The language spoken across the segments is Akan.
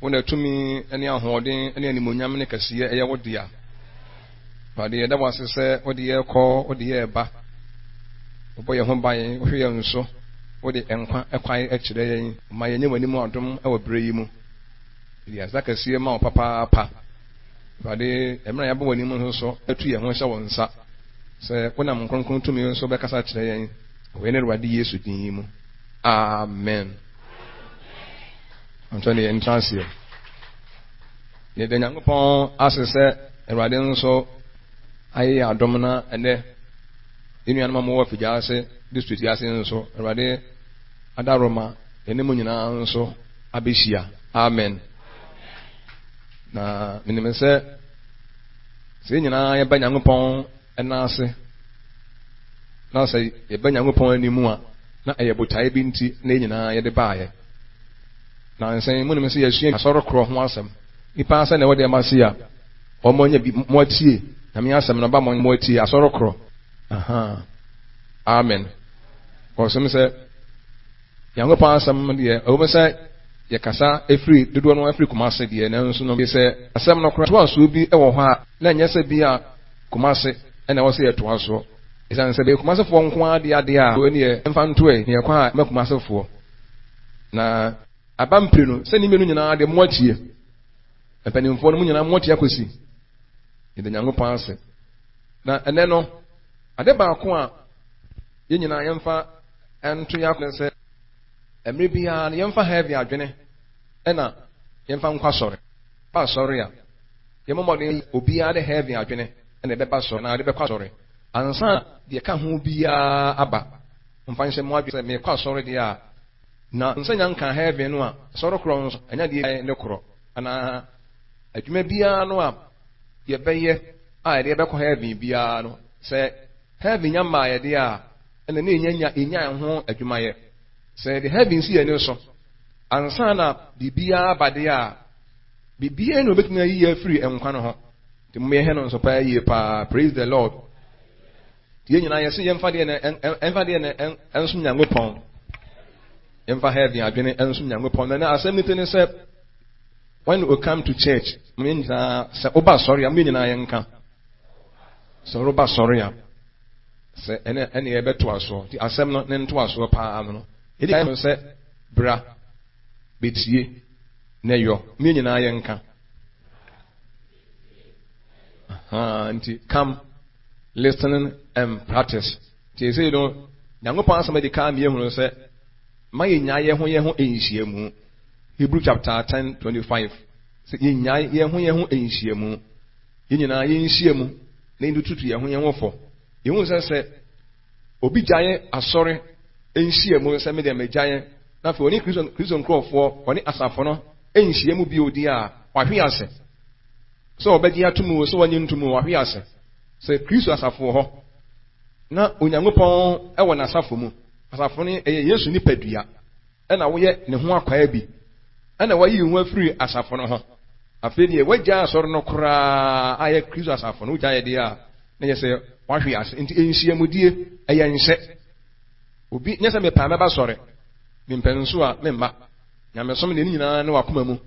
Wo na tumi ne ahoɔden ne animuonyam ne kɛseyɛ yɛ wo dea. Awurade, yɛda wo ase sɛ wode yɛn kɔ, wode yɛn ba. Wobɔ yɛn ho ban, wohwɛ yɛn so, wode nkwa kwan kyerɛ yɛn. Ma yɛnyɛ w'anim adom wɔ berɛ yi mu. Yɛde aseda kɛseɛ ma wo papaapa. Awurade, mmerɛ a yɛaba w'anim nso so, atu yɛn ho hyɛ wo nsa sɛ wonam kronkron tumi so bɛkasa kyerɛ yɛn wɔ yɛn Awurade Yesu din mu. Amen. Ntɔ ne yɛn ntra aseɛ. Yɛda Nyankopɔn ase sɛ Awurade nso ayɛ yɛn adom na ɛnɛ yɛn nuanom a wɔwɔ afigya ase district yi ase nso Awurade adaroma yɛne mu nyinaa nso abɛhyia. Amen. Na menim sɛ sɛ yɛn nyinaa yɛba Nyankopɔn ɛna ase na sɛ yɛba Nyankopɔn anim a na ɛyɛ botaeɛ bi nti na yɛn nyinaa yɛde baeɛ. Nansa yi monim sɛ yɛasua asɔre korɔ ho asɛm. Nnipa sɛ na ɛwɔ deɛ mase a wɔn anya bi mo atie Nyame asɛm no ba mo mo atie asɔre korɔ. Aha. Amen. Kɔsem sɛ Nyankopɔn asɛm deɛ ɛwɔ sɛ yɛkasa efiri dodoɔ no afiri Kumase deɛ nanso no sɛ asɛm no koraa toasoɔ bi wɔ hɔ a na ɛnyɛ sɛ bi a Kumase ɛna ɛwɔ sɛ yɛtoa soɔ. Ɛsiane sɛ bɛyɛ Kumasefoɔ nko ara deɛ adeɛ a ɛneɛ mfa ntoɛ ne yɛkɔ a ma Kumasefoɔ. Na aba mpire no sɛ ne mmienu nyinaa deɛ mo atie. Mpanimfoɔ no mo nyinaa mo atie akɔsi. Yɛda Nyankopɔn ase. Na ɛnɛ no, ade baako a yɛn nyinaa yɛmfa nto yɛn akɔn sɛ mmerɛ biara no yɛmfa heavy adwene ɛna yɛmfa nkɔ asɔre. Ba asɔre a, yɛmmɔ mmɔden obiara de heavy adwene ɛna ɛbɛba asɔre na ade bɛkɔ asɔre. Ansa deɛ ka ho biara aba. Mfa nhyɛ mo adwene sɛ mekɔ asɔre deɛ a, na nsa nya nka heaven no a, asɔre korɔ nso, ɛnyɛ deɛ ne korɔ. Anaa adwuma biara no a yɛbɛyɛ a yɛde yɛbɛkɔ heaven biara no, sɛ heaven nya mmaa yɛde a, ɛna ne yɛnya nya yɛnya ho adwumayɛ. Sɛ yɛde heaven si yɛn ani so, ansa na biribiara ba deɛ a, biribiara na obetumi ayi yɛ afiri nkwa no ho. Nti mo yɛhɛ no nso paa yie paa. Praise the Lord. Yɛn nyinaa yɛsɛ yɛmfa deɛ na ɛmfa deɛ na ɛnsom Nyankopɔn. Yɛmfa heaven adwene ɛnsom Nyankopɔn. Na na asɛm ne ti ne sɛ when we come to church, mo yɛn nyinaa sɛ woba asɔre a mo yɛn nyinaa yɛnka. Sɛ woba asɔre a sɛ ɛne ɛne yɛbɛtoa soɔ. Nti asɛm no ne ntoasoɔ paa no no. Yɛdi kan sɛ bra betie na yɔ. Mo yɛn nyinaa yɛnka. Nti come listening and practice. Nti ɛsei no Nyankopɔn asɛm adi kan mmiɛhunu sɛ ma yɛnyaa yɛn ho yɛn ho nhyiamu. Hebrew chapter 10 25 sɛ yɛnyaa yɛn ho yɛn ho nhyiamu. Yɛn nyinaa yɛnhyia mu na yɛntututu yɛn ho yɛn ho fɔ. Yɛhu sɛ sɛ obi gyae asɔre nhyia mu sɛ medeɛ megyae na afei ɔne Kristo Kristo nkurɔfoɔ ɔne asafo no nhyia mu bio di a wahwe ase. Sɛ ɔbɛgye ato mu sɛ wɔnye nto mu wahwe ase. Sɛ Kristo asafo wɔ hɔ na Onyankopɔn wɔ n'asafo mu. Asafo no ɛyɛ Yesu nipadua ɛna woyɛ ne ho akwaa bi ɛna wayi ho afiri asafo no ho. Afei deɛ wagya asɔre no koraa a yɛ Kristo asafo no wogya yɛ deɛ a na yɛ sɛ wahwe ase. Nti nhyiamudie ɛyɛ nhyɛ. Obi nyɛ sɛ mepɛ a mɛba sɔre, mempɛ nso a memma. Nyamesom deɛ ne nyinaa ne wakoma mu.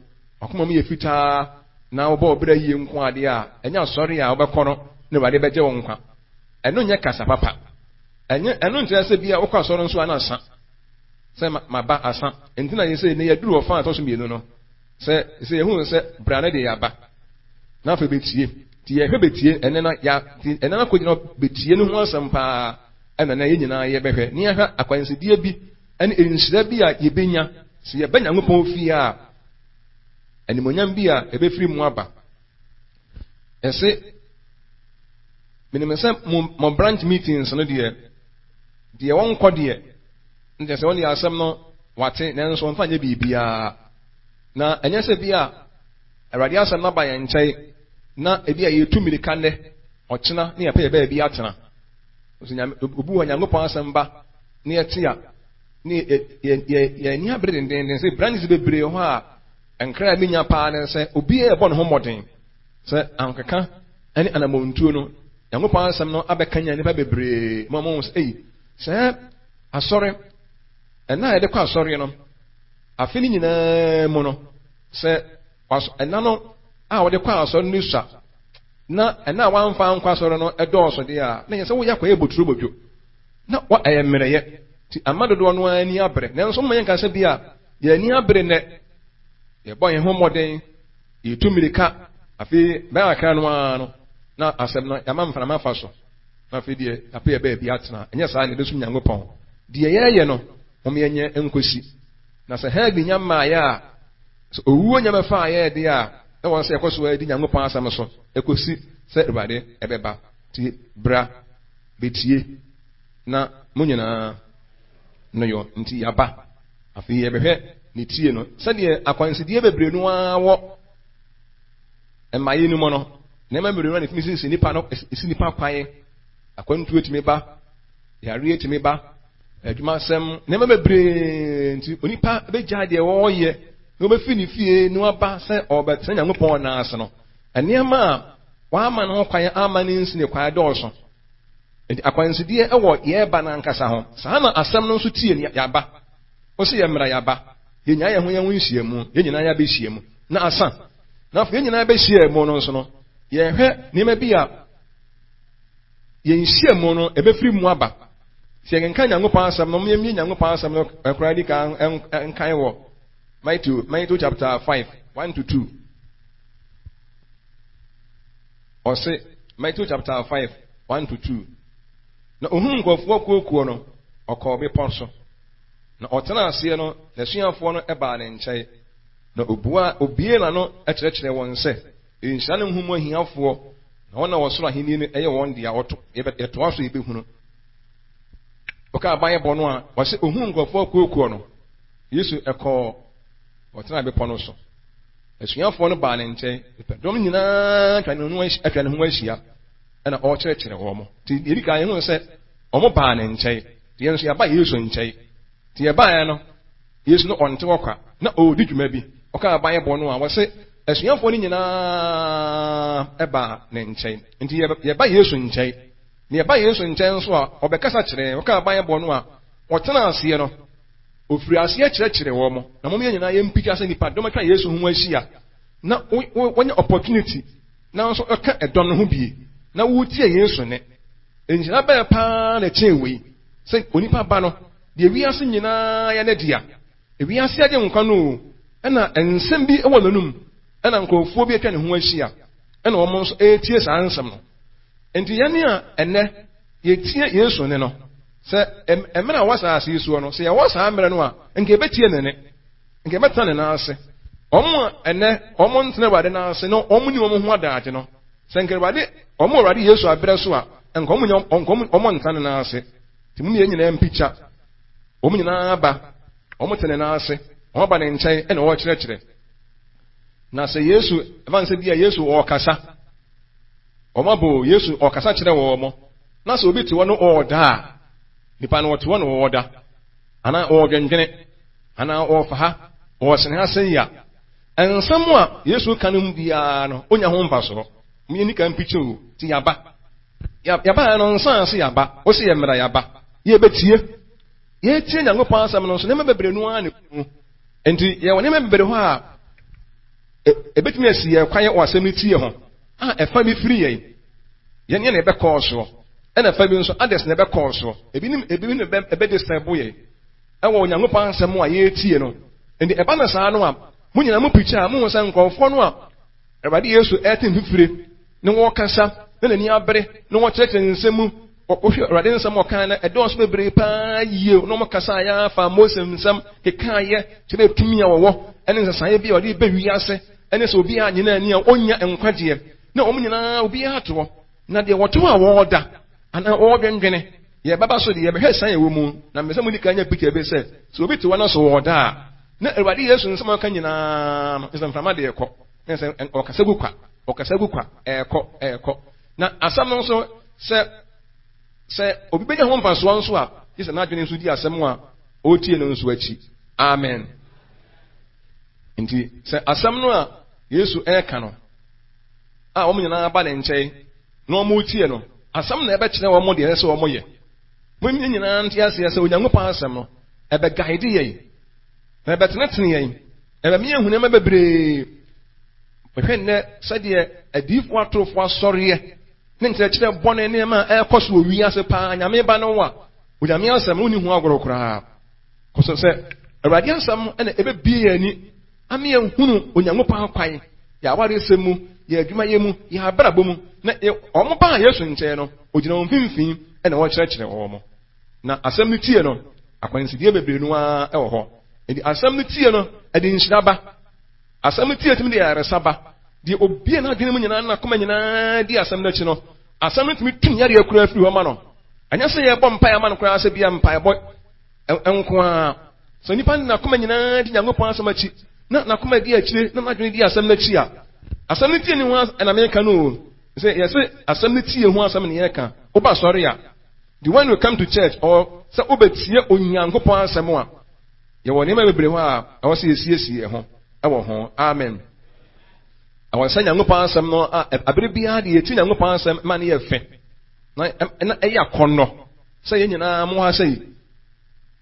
Wakoma mu yɛ fitaa na wobɔ ɔbrɛ yie nko adeɛ a ɛnyɛ asɔre a wobɛkɔ no na Awurade bɛgye wo nkwa. Ɛno nyɛ kasa papa. Ɛnyɛ ɛno nkyerɛ sɛ bi a wokɔ asɔre nso a na asa. Sɛ maba asa. Nti na yɛsɛ ne yɛduru ɔfa a ɛtɔ so mmienu no. Sɛ sɛ yɛhu sɛ bra no deɛ yɛaba. Na afei bɛtie. Nti yɛhwɛ bɛtie ɛnɛ na ya nti ɛnɛ na kɔgyina bɛtie no ho asɛm paa ɛna na yɛn nyinaa yɛbɛhwɛ. Ne yɛhwɛ akwansideɛ bi ɛne nhyira bi a yɛbɛnya sɛ yɛba Nyankopɔn fie a animonyam bi a ɛbɛfiri mu aba. Ɛse menim sɛ mo mo branch meetings no deɛ deɛ wɔnkɔ deɛ nkyɛ sɛ wɔn deɛ asɛm no wate nanso wɔmfa nyɛ biribiara na ɛnyɛ sɛ bi a Awurade asɛm no aba yɛn nkyɛn na ebi a yɛtu mmirika nnɛ ɔkyena ne yɛpɛ yɛ baabi atena. Obi wɔ Nyankopɔn asɛm ba ne yɛte a ne yɛn ani abere dendenden sɛ branches bebree hɔ a nkra a menya paa ne sɛ obiara ɛbɔ ne ho mmɔden sɛ ahokeka ne anammɔntuo no Nyankopɔn asɛm no abɛkanya nnipa bebree ma wɔn sɛ ei sɛ asɔre ɛna a yɛde kɔ asɔre no afe no nyinaa mu no sɛ. Waso ɛna no a wɔde kɔ asɔre no sua na ɛna a wamfa ankɔ asɔre no ɛdɔɔso deɛ a, na yɛ sɛ woyɛ akɔyɛ boturo botwo. Na wa ɛyɛ mmerɛyɛ. Nti ama dodoɔ no ara ani abere. Nanso mma yɛnka sɛ bi a yɛn ani abere nnɛ. Yɛbɔ yɛn ho mmɔden, yɛtu mmirika. Afei bɛyɛ akra no ara no, na asɛm no yɛama mframa afa so. Na afei deɛ yɛapɛ yɛ baabi atena. Ɛnyɛ saa na yɛbɛsom Nyankopɔn. Deɛ yɛreyɛ no, mom yɛnyɛ nkosi. Na sɛ Hagbi nya mmaeɛ a, sɛ owuo nya bɛfaa yɛn deɛ a, na wɔn sɛ yɛkɔ so ara di Nyankopɔn asɛm so ɛkɔsi sɛ Awurade ɛbɛba. Nti bra bɛtie na mo nyinaa no yɔ. Nti yɛaba. Afei yɛbɛhwɛ ne tie no. Sɛdeɛ akwansideɛ bebree no ara wɔ mmaeɛ no mu no, nneɛma bebree no ara na ɛtumi sisi nipa no, ɛsi nipa kwan. Akwantuo tumi ba, yareɛ tumi ba, adwumasɛm, nneɛma bebree nti onipa bɛgyae deɛ wɔreyɛ na wɔbɛfiri ne fie na waba sɛ ɔrebɛtena Nyankopɔn nan ase no, nneɛma a wama no ho kwan ama no nsi ne kwan dɔɔso. Nti akwansideɛ wɔ yɛreba no ankasa ho. Saa na asɛm no nso tie no, yɛaba. Wo se yɛmmra, yɛaba. Yɛnyaa yɛn ho yɛn ho nhyiamu, yɛn nyinaa yɛabɛhyia mu. Na asa. Na afei yɛn nyinaa bɛhyia mu no nso no, yɛhwɛ nneɛma bi a yɛn nhyiamu no ɛbɛfiri mu aba. Sɛ yɛnka Nyankopɔn asɛm no, yɛmmie Nyankopɔn asɛm no koraa di kan nkan wɔ Matthew, Matthew chapter 5, 1 to 2. Ɔse, Matthew chapter 5, 1 to 2. Na ohuu nkurɔfoɔ kuokuo no, ɔkɔɔ bepɔ so. Na ɔtena aseɛ no, n'asuafoɔ no baa ne nkyɛn. Na obua, obie n'ano kyerɛkyerɛ wɔn sɛ, Nhyira ne nhumu ahiafoɔ, na wɔn na ɔsoro ahenni no yɛ wɔn dea. Ɔto, yɛtoa so yɛbɛhunu. Ɔka aban bɔ no a, ɔse ohuu nkurɔfoɔ akuokuo no, Yesu ɛkɔɔ, ɔtenaa bepɔ no so. Asuafoɔ no baa ne nkyɛn, nnipadɔm nyinaa atwa ne ho ahyia, ɛna ɔrekyerɛkyerɛ wɔn. Nti yɛdi kan yɛhu sɛ wɔn baa ne nkyɛn. Nti yɛn nso yɛaba Yesu nkyɛn. Nti yɛbaeɛ no, Yesu no ɔnte hɔ kwa, na ɔredi dwuma bi. Ɔka aban bɔ no a, wɔse asuafoɔ no nyinaa baa ne nkyɛn. Nti yɛba Yesu nkyɛn. Na yɛba Yesu nkyɛn nso a, ɔbɛkasa kyerɛ yɛn. Ɔka aban bɔ no a, ɔtena aseɛ no, ɔfiri aseɛ kyerɛkyerɛ wɔn. Na mom yɛn nyinaa yɛmpikya sɛ nnipa dɔm atwa Yesu ho ahyia, na wɔnya opportunity na nso ɛka ɛdɔm no ho bie, na wotie Yesu nne. Nhyira bɛn paa na ɛkyɛn wei, sɛ onipa ba no, deɛ wiase nyinaa yɛ ne dea, wiase agye nkwa no o, ɛna nsɛm bi wɔ n'anum, ɛna nkurɔfoɔ bi atwa ne ho ahyia, ɛna wɔn nso ɛretie saa nsɛm no. Enti yɛn a ɛnnɛ yɛtie Yesu nne no, sɛ mmerɛ a ɔwɔ asase yi soɔ no, sɛ yɛwɔ saa mmerɛ no a, nka yɛbɛtie ne nne, nka yɛbɛtena ne nan ase. Wɔn a ɛnnɛ wɔn ntena Awurade nan ase na wɔn ni wɔn ho adaagye no, sɛ nka Awurade, wɔn wɔ Awurade Yesu aberɛ so a, nka wɔn nya, nka wɔn ntena ne nan ase. Nti mo yɛn nyinaa mpikya. Wɔn nyinaa ba, wɔn te ne nan ase, wɔn aba ne nkyɛn ɛna wɔrekyerɛkyerɛ. Na sɛ Yesu, ɛfa ne sɛ bi a Yesu ɔrekasa, Wɔn abo Yesu ɔkasa kyerɛ wɔn na sɛ obi te hɔ no ɔreda a, nipa no ɔte hɔ na ɔreda, anaa ɔredwendwene, anaa ɔrefa ha, ɔresene ha sɛn a, nsɛm a Yesu ka no mu biara no, onya ho mfasoɔ. Mo yɛ nika mpikyi o, ti yaba. Yaba no nsa ase yaba, ɔsi yɛ mmara yaba. Yɛbɛtie. Yɛtie Nyankopɔn asɛm no nso, nneɛma bebree no ara na ɛwɔ mu. Nti yɛwɔ nneɛma bebree hɔ a ebetumi asi yɛn kwan wɔ asɛm no tie ho a ɛfa bi firi yɛn yɛn yɛn na ɛbɛkɔɔ soɔ ɛna ɛfa bi nso others na ɛbɛkɔɔ soɔ ebinom ebinom na ɛbɛde sɛ bo yɛn ɛwɔ Onyankopɔn asɛm a yɛretie no. Nti ɛba no saa no a, mo nyinaa mo pikya a mohu sɛ nkurɔfoɔ no a Awurade Yesu ɛrete mfifire na wɔrekasa na n'ani abere na wɔkyerɛkyerɛ ne nsɛm mu. Wohwɛ Awurade nsɛm a ɔkae no, ɛdɔɔso bebree paa yie. Na wɔkasaeɛ ara faa Mose nsɛm kekaeɛ kyerɛɛ tumi a wɔwɔ ne nsesaeɛ bi a ɔde reba wiase ne sɛ obiara annye no anni a ɔnnya nkwagyeɛ. Na wɔn nyinaa obiara te hɔ. Na deɛ wɔte hɔ a wɔreda anaa wɔredwendwene, yɛbɛba so deɛ yɛbɛhwɛ san ɛwɔ mu. Na mepɛ sɛ modi kan nya picture bi sɛ, sɛ obi te hɔ na sɛ ɔreda a, na Awurade Yesu nsɛm a ɔka nyinaa no, sɛ mframa de rekɔ, na sɛ ɔkasa gu kwa, ɔkasa gu kwa, ɛrekɔ, ɛrekɔ. Na asɛm no nso, sɛ sɛ obi bɛnya ho mfasoɔ nso a, gye sɛ n'adwene nso di asɛm a ɔretie no nso akyi. Amen. Nti sɛ asɛm no a Yesu ɛreka no a wɔn nyinaa ba ne nkyɛn na wɔretie no, asɛm na ɛbɛkyerɛ wɔn deɛ ɛsɛ sɛ wɔyɛ. Mo nyinaa nte aseɛ sɛ Onyankopɔn asɛm no ɛbɛgaede yɛn, na ɛbɛtenetene yɛn, ɛbɛma yɛahu nneɛma bebree. Mehwɛ nnɛ sɛdeɛ adiyifoɔ atorofoɔ asɔreɛ ne nkyerɛkyerɛ bɔne nneɛma a ɛrekɔ so wɔ wiase paa Nyame ba no a Onyame asɛm no wonni ho agorɔ koraa. Kɔsɔ sɛ Awurade asɛm na ɛbɛbie yɛn ani ama yɛhunu Onyankopɔn akwan, yɛn awaresɛm mu, yɛn adwumayɛ mu, yɛn abrabɔ mu. Na wɔn baa Yesu nkyɛn no, ogyina wɔn mfimfini na ɔkyerɛkyerɛ wɔn. Na asɛm no tie no, akwansideɛ bebree no ara wɔ hɔ. Enti asɛm no tie no, ɛde nhyira ba. Asɛm no tie tumi de ayaresa ba. Deɛ obie n'adwene mu nyinaa ne n'akoma nyinaa di asɛm no akyi no, asɛm no tumi tu ne yareɛ koraa firi hɔ ma no. Ɛnyɛ sɛ yɛbɔ mpaeɛ ama no koraa sɛ bia mpaebɔ nko ara. Sɛ nipa ne n'akoma nyinaa di Nyankopɔn asɛm akyi, na n'akoma di akyire, na n'adwene di asɛm no akyi a, asɛm no tie ne ho ɛna meka no o. Sɛ yɛsɛ asɛm no tie ho asɛm ne yɛka. Woba sɔre a, the when you come to church or sɛ wobɛtie Onyankopɔn asɛm a, Yɛwɔ nneɛma bebree hɔ a ɛwɔ sɛ yɛsiesie yɛn ho wɔ ho. Amen. Ɛwɔ sɛ Nyankopɔn asɛm no a abere biara de yɛti Nyankopɔn asɛm ma no yɛ fɛ na na ɛyɛ akɔnnɔ sɛ yɛn nyinaa mo ha sɛ yi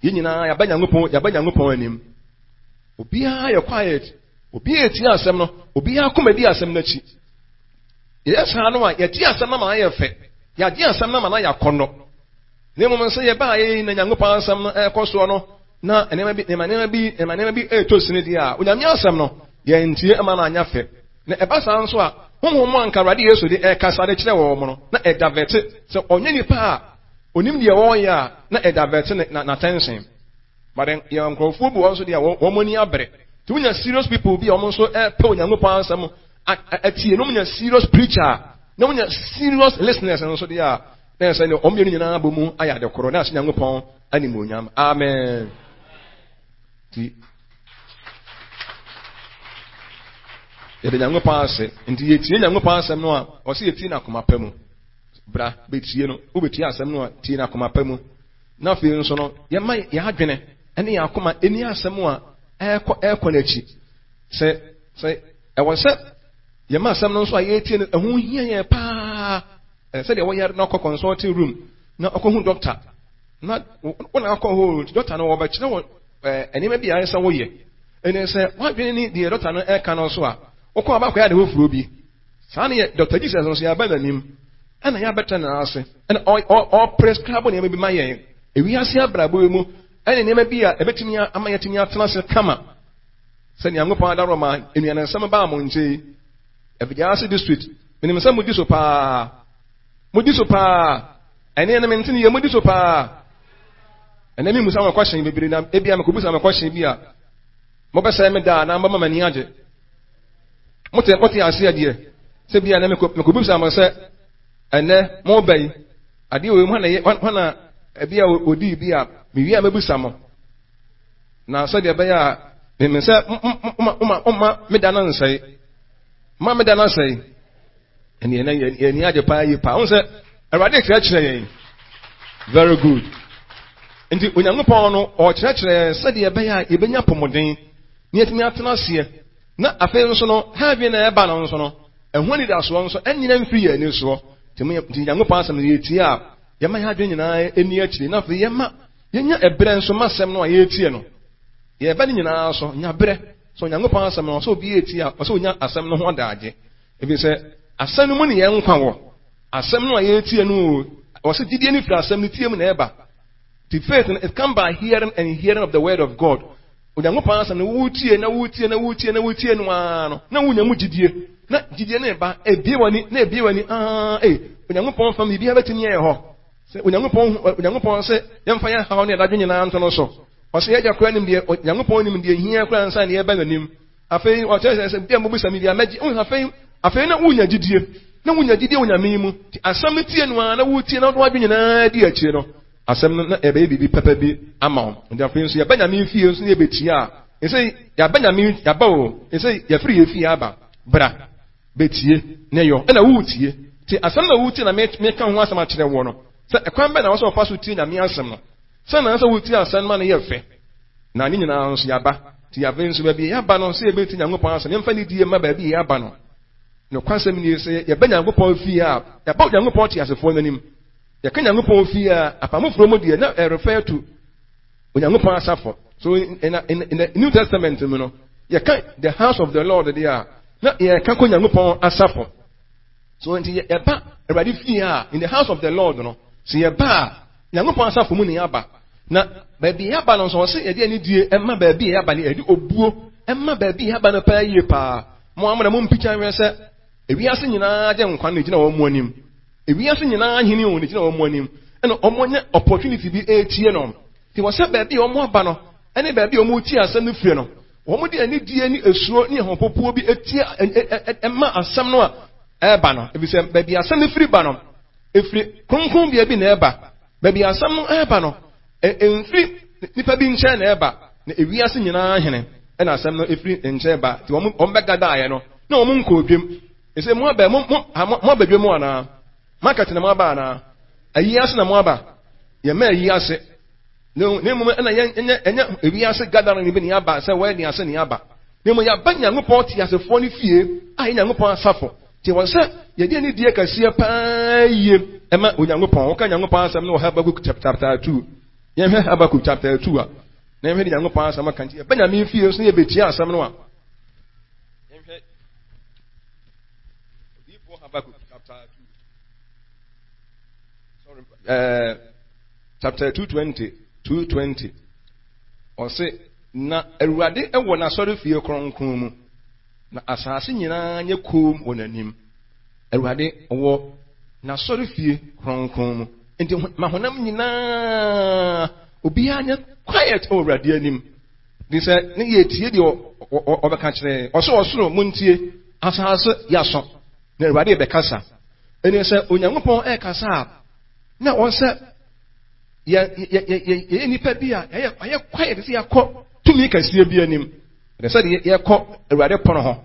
yɛn nyinaa yɛaba Nyankopɔn yɛaba Nyankopɔn anim. Obiara yɛ quiet, obiara tie asɛm no, obiara koma di asɛm no akyi. Yɛyɛ saa no a yɛte asɛm no ma no ayɛ fɛ, yɛagye asɛm no ma no ayɛ akɔnnɔ. Na mmom sɛ yɛbaa yɛ yi na Nyankopɔn asɛm no ɛrekɔ soɔ no, na nneɛma bi nneɛma nneɛma bi nneɛma nneɛma bi ɛretɔ sini deɛ a, Onyame asɛm no, yɛntie ma no anya fɛ. Na ɛba saa nso a, honhom mu anka Awurade Yesu de ɛrekasa de kyerɛ wɔn no, na ɛdavɛte. Sɛ ɔnyɛ nipa a onim deɛ ɔreyɛ a, na ɛdavɛte ne na n'attention. But yɛn nkurɔfoɔ bi wɔ nso deɛ wɔn ani abere. Nti wonya serious people bi a wɔn nso ɛrepɛ Onyankopɔn asɛm atie, na wɔnya serious preacher a, na wonya serious listeners nso deɛ a, na ɛsɛ ne wɔn mmienu nyinaa bɔ mu ayɛ ade korɔ na ahyɛ Nyankopɔn animuonyam. Amen. Nti yɛde Nyankopɔn ase. Nti yɛtie Nyankopɔn asɛm no a, ɔsɛ yɛtie no akoma pa mu. Bra bɛtie no, wobɛtie asɛm no a, tie no akoma pa mu. Na afei nso no, yɛma yɛn adwene ne yɛn akoma ɛni asɛm a ɛrekɔ ɛrekɔ n'akyi. Sɛ sɛ ɛwɔ sɛ yɛma asɛm no nso a yɛretie no ɛho hia yɛn paa. Sɛdeɛ wɔyare na ɔkɔ consulting room na ɔkɔhu doctor na wɔn akɔ hɔ doctor no wɔbɛkyerɛ wɔ nneɛma bi a ayɛ sɛ woyɛ ɛnɛ sɛ wadwene ne deɛ doctor no ɛka no nso a wokɔ abakɔ yɛ ade foforɔ bi saa ne yɛ doctor Jesus nso yɛaba n'anim ɛna yɛabɛtɛ n'ase ase ɛna ɔprescribe nneɛma bi ma yɛn ewiase abrabɔ yi mu ɛne nneɛma bi a ɛbɛtumi ama yɛatumi atena ase kama sɛ Nyankopɔn adarɔ ma nnuane baa mo nkyɛn Afidiase district, menim sɛ modi so paa. Modi so paa. Ɛne ɛne mente ne yɛ modi so paa. Ɛnɛ me musa mo question bebree na ebia mekɔbusa mo question bi a mobɛsɛe me daa na mobɛma m'ani agye. Mote mote aseɛ deɛ sɛ bia na mekɔbusa mo sɛ ɛnɛ moba yi adeɛ wɔ mu hɔ na yɛ hɔ na ebi a odii bi a mewie a mɛbusa mo. Na sɛdeɛ ɛbɛyɛ a meme sɛ mma mma me da no nsɛe. Ma me da no asɛe. Ɛne yɛn yɛn ani agye paa yie paa. Wohu sɛ Awurade kyerɛkyerɛ yɛn. Very good. Nti Onyankopɔn no ɔkyerɛkyerɛ yɛn sɛdeɛ ɛbɛyɛ a yɛbɛnya apɔmuden na yɛatumi atena aseɛ. Na afei nso no, heaven na ɛba no nso no, ɛho anidasoɔ nso ɛnyina mfiri yɛn ani soɔ. Nti Nyankopɔn asɛm no yɛtie a, yɛma yɛn adwene nyinaa ani akyiri. Na afei yɛma yɛnya ɛberɛ nso ma asɛm no a yɛretie no. Yɛba ne nyinaa so, nya berɛ. Sɛ Onyankopɔn asɛm no, ɔsɛ obi etie a, ɔsɛ onya asɛm no ho adagye. Efisɛ asɛm no mu ne yɛn nkwa wɔ. Asɛm no a yɛretie no, ɔsɛ gyidie no firi asɛm no tie mu na ɛba. The faith no, it come by hearing and hearing of the word of God. Onyankopɔn asɛm no, wotie na wotie na wotie na wotie no ara no, na wonya mu gyidie. Na gyidie no ba, ebie w'ani, na ebie w'ani, aa, ee, Onyankopɔn fam biribiara bɛtumi ayɛ hɔ. Sɛ Onyankopɔn Onyankopɔn sɛ yɛmfa yɛn haw ne yɛn nyinaa nto no so. Ɔsɛ yɛn Agya koraa nim deɛ Onyankopɔn nim deɛ hia koraa ansa na yɛba n'anim. Afei ɔkyerɛ sɛ sɛ bia mobisa me bia mɛgye. Wohu afei afei na wonya gyidie. Na wonya gyidie wɔ Nyame yi mu. Nti asɛm no tie no ara na wotie na wode w'adwene nyinaa di akyire no, asɛm no na ɛbɛyɛ biribi pɛpɛ bi ama wo. Nti afei nso yɛba Nyame fie nso na yɛbɛtie a, ɛsɛ yɛaba Nyame yɛaba o, ɛsɛ yɛfiri yɛ fie aba. Bra bɛtie na yɔ. Ɛna woretie. Nti asɛm na woretie na meka ho asɛm akyerɛ woɔ no, sɛ ɛkwan bɛn na wɔ sɛ wɔfa so tie Nyame asɛm no. Sɛ na sɛ wotie asɛm no ma no yɛ fɛ, na ne nyinaa nso yɛaba. Nti afei nso baabi a yɛaba no, sɛ yɛbɛtie Nyankopɔn asɛm, yɛmfa nidie mma baabi a yɛaba no. Nokwasɛm nie, sɛ yɛba Nyankopɔn fie a, yɛaba Onyankopɔn teasefoɔ no anim. Yɛka Nyankopɔn fie a, apam foforɔ mu deɛ, na ɛrefer to Onyankopɔn asafo. So in, in, in the New Testament mu no, yɛka the house of the Lord deɛ a, Na yɛka kɔ Nyankopɔn asafo. So nti yɛba Awurade fie a, in the house of the Lord no, sɛ yɛba a, Nyankopɔn asafo mu na yɛaba. Na baabi yɛaba no nso, ɔsɛ yɛde anidie ɛma baabi a yɛaba no, yɛde obuo ɛma baabi a yɛaba no paa yie paa. Mo amena mo mpikya nhwɛ sɛ ewiase nyinaa gye nkwa na egyina wɔn mu anim. Ewiase nyinaa hene o na egyina wɔn mu anim. Ɛna wɔn anya opportunity bi etie no. Nti wɔ sɛ baabi a wɔn aba no ɛne baabi a wɔn retie asɛm no firi no, wɔn de anidie ne esuro ne ahopopoɔ bi etie ɛma asɛm no a ɛreba no. Efisɛ baabi asɛm no firi ba no, efiri kronkronbea bi na ɛba. Baabi asɛm no ɛreba no, ɛmfiri nipa bi nkyɛn na ɛreba, na ewiase nyinaa hene ɛna asɛm no efiri nkyɛn ba. Nti wɔn wɔn bɛgadaeɛ no, na wɔn nkɔ dwam. Ɛsɛ mo aba mo mo mo aba dwam anaa? Market na mo aba anaa? Ayi ase na mo aba? Yɛmma ayi ase. Na mmom ɛna yɛn ɛnyɛ ɛnyɛ ewiase gathering bi na yɛaba sɛ wɔyɛ ase na yɛaba. Na mmom yɛaba Nyankopɔn teasefoɔ no fie a yɛ Nyankopɔn asafo. Nti wɔ sɛ yɛde anidie kɛseɛ paa yie ɛma Onyankopɔn. Woka Nyankopɔn asɛm no wɔ Habakkuk chapter 2. Yɛhwɛ Habakkuk chapter 2 a, na yɛhwɛ de Nyankopɔn asɛm aka. Nti yɛba Nyame fie nso yɛbɛtie asɛm no a, yɛhwɛ Odiyifoɔ Habakkuk chapter 2. Sorry, chapter 220, 220. Ɔse, na Awurade wɔ n'asɔrefie kronkron mu, na asase nyinaa nyɛ koom wɔ n'anim. Awurade wɔ n'asɔrefie kronkron mu. Nti ma honam nyinaa obiara nyɛ quiet wɔ Awurade anim. De sɛ ne yɛtie deɛ ɔbɛka kyerɛ. Ɔsɛ ɔsoro montie, asase yɛaso, na Awurade bɛkasa. Ɛne sɛ Onyankopɔn ɛrekasa a, na wɔn sɛ yɛyɛ nnipa bi a yɛyɛ yɛyɛ quiet sɛ yɛakɔ tumi kɛseɛ bi anim. Ɛne sɛ yɛkɔ Awurade pono ho.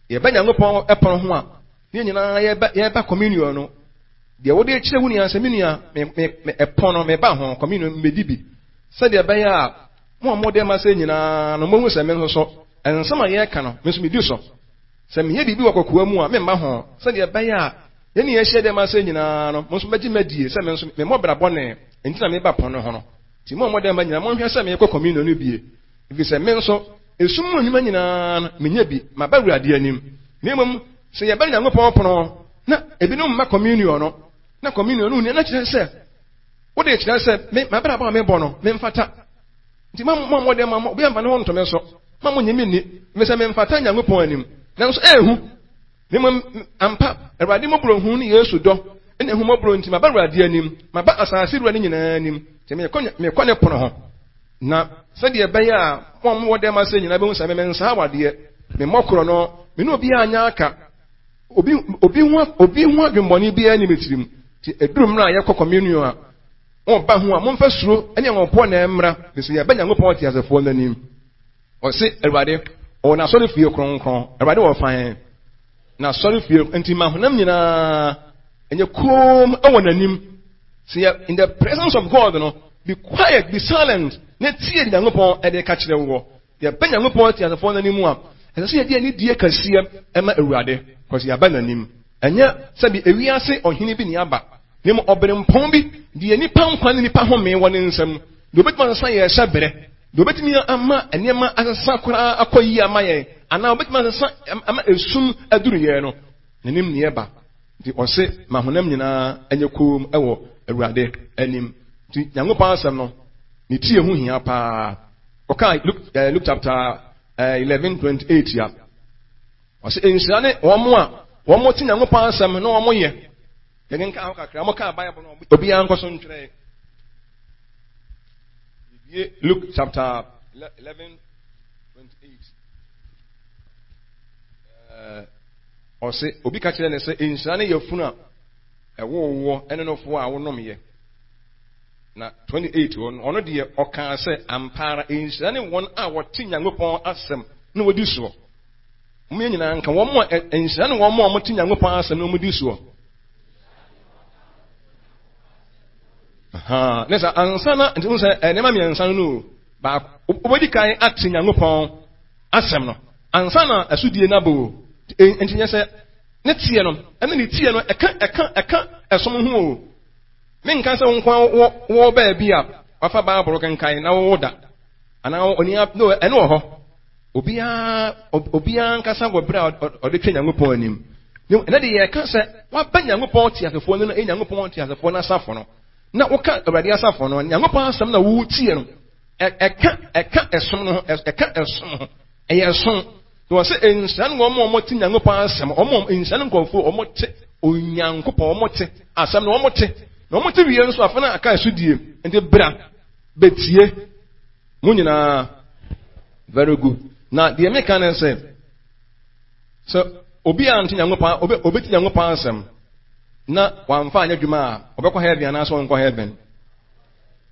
Yɛba Nyankopɔn pono ho a, ne nyinaa yɛba yɛba communion no. Deɛ wode kyerɛ wo nua sɛ me nua me me me ɛpono no meba ho communion mmɛdi bi. Sɛdeɛ ɛbɛyɛ a mo a mode ma sɛ nyinaa no mohu sɛ me nso so nsɛm a yɛreka no me nso medi so. Sɛ meyɛ biribi wɔ kokoa mu a, memma ho, sɛdeɛ ɛbɛyɛ a yɛn ne yɛahyia dɛm ase nyinaa no, mo nso mobɛgye me adie sɛ me nso memmɔ bra bɔne nti na mereba pon no ho no. Nti mo a mowɔ dɛm ba nyinaa, monhwɛ sɛ merekɔ communion no bie, ɛfiri sɛ me nso, esum mu nnwuma nyinaa no, menyɛ bi, maba Awurade anim. Na mmom, sɛ yɛba Nyankopɔn pono ho, na ebinom mma communion no, na communion no nni, na kyerɛ sɛ, wode kyerɛ sɛ me, m'abrabɔ a mebɔ no, memfata. Nti mo a mowɔ dɛm ma obiara mfa ne ho nto me so, ma monnye me nni, efisɛ memfata Nyankopɔn anim. Nanso ehu, na mmom ampa, Awurade mmɔborɔhunu ne Yesu dɔ ne ahummɔborɔ nti, maba Awurade anim, maba asase wura no nyinaa anim, nti mekɔ, mekɔ ne pono ho. Na sɛdeɛ ɛbɛyɛ a mo a mowɔ dɛm ase nyinaa bɛhu sɛ me mensaa awadeɛ, memmɔ korɔno, me ne obiara nyɛ aka, obi, obi ho, obi ho adwemmɔne biara nni me tirim. Nti ɛduru mmerɛ a yɛkɔ communion a, Wɔba ho a, momfa suro ne ahopopoɔ na ɛmmra, ɛfiri sɛ yɛaba Nyankopɔn ɔteasefoɔ no anim. Ɔse, Awurade, ɔwɔ n'asɔrefie kronkron. Awurade wɔ fan n'asɔrefie, nti ma honam nyinaa ɛnyɛ koom wɔ n'anim. Sɛ yɛ in the presence of God no, be quiet, be silent, na tie Nyankopɔn ɛde ka kyerɛ woɔ. Yɛba Nyankopɔn teasefoɔ no anim a, ɛsɛ sɛ yɛde anidie kɛseɛ ma Awurade, kɔsi yɛaba n'anim. Ɛnyɛ sɛbi ewiase ɔhene bi ne aba, na mmom ɔberempɔn bi, deɛ nnipa nkwa ne nnipa home wɔ ne nsam, deɛ obetumi asesa yɛn hyɛberɛ, deɛ obetumi ama nneɛma asesa koraa akɔ yie ama yɛn, anaa obetumi asesa ama esum aduru yɛn no, n'anim ne yɛba. Nti ɔse, ma honam nyinaa nyɛ komm wɔ Awurade anim. Nti Nyankopɔn asɛm no, ne tie ho hia paa. Ɔkaa Luke, eh, Luke chapter eh, 11 28 a, ɔse nhyira ne wɔn a wɔn te Nyankopɔn asɛm na wɔn yɛ. Yɛde nka ho kakra, wɔn kaa Bible no, obiara nkɔ so ntwerɛ. Yɛbie Luke chapter 11 28. Ɔse obi ka kyerɛ ne sɛ nhyira ne yafunu a ɛwoo woɔ ne nofoɔ a wonomyɛ. Na 28 hɔ no, ɔno deɛ ɔkaa sɛ, Ampa ara, nhyira ne wɔn a wɔte Nyankopɔn asɛm na wɔdi soɔ. Mo yɛn nyinaa nka wɔn a nhyira ne wɔn a wɔte Nyankopɔn asɛm na wɔdi soɔ. Ne sɛ ansa na nti sɛ nneɛma mmiɛnsa no no baako wobɛdi kan ate Nyankopɔn asɛm no ansa na asodie no abɔ o. Nti nyɛ sɛ ne teɛ no ɛne ne tie no ɛka ɛka ɛka ɛsom ho o. Menka sɛ wo nko ara wɔ wɔ baabi a wafa Bible kenkan na wowo da anaa oni no ɛno wɔ hɔ. Obiara obiara nkasa wɔ bere a ɔde twɛ Nyankopɔn anim. Ɛnɛ de yɛka sɛ waba Nyankopɔn teasefoɔ no na ɛyɛ Nyankopɔn teasefoɔ no asafo no. Na woka Awurade asafo no, Nyankopɔn asɛm na wotie no. Ɛka ɛka ɛsom no ho, ɛka ɛsom ho. Ɛyɛ ɛsom. Na wɔ sɛ nhyira ne wɔn a wɔte Nyankopɔn asɛm, wɔn a nhyira ne nkurɔfoɔ a wɔte Onyankopɔn, wɔte asɛm no, wɔte. Na wɔte wie nso afei na aka ɛso die. Nti bra betie mo nyinaa. Very good. Na deɛ meka ne sɛ, sɛ obi a nte Nyankopɔn, obi obi te Nyankopɔn asɛm na wamfa anyɛ adwuma a, ɔbɛkɔ heaven anaasɛ ɔnkɔ heaven.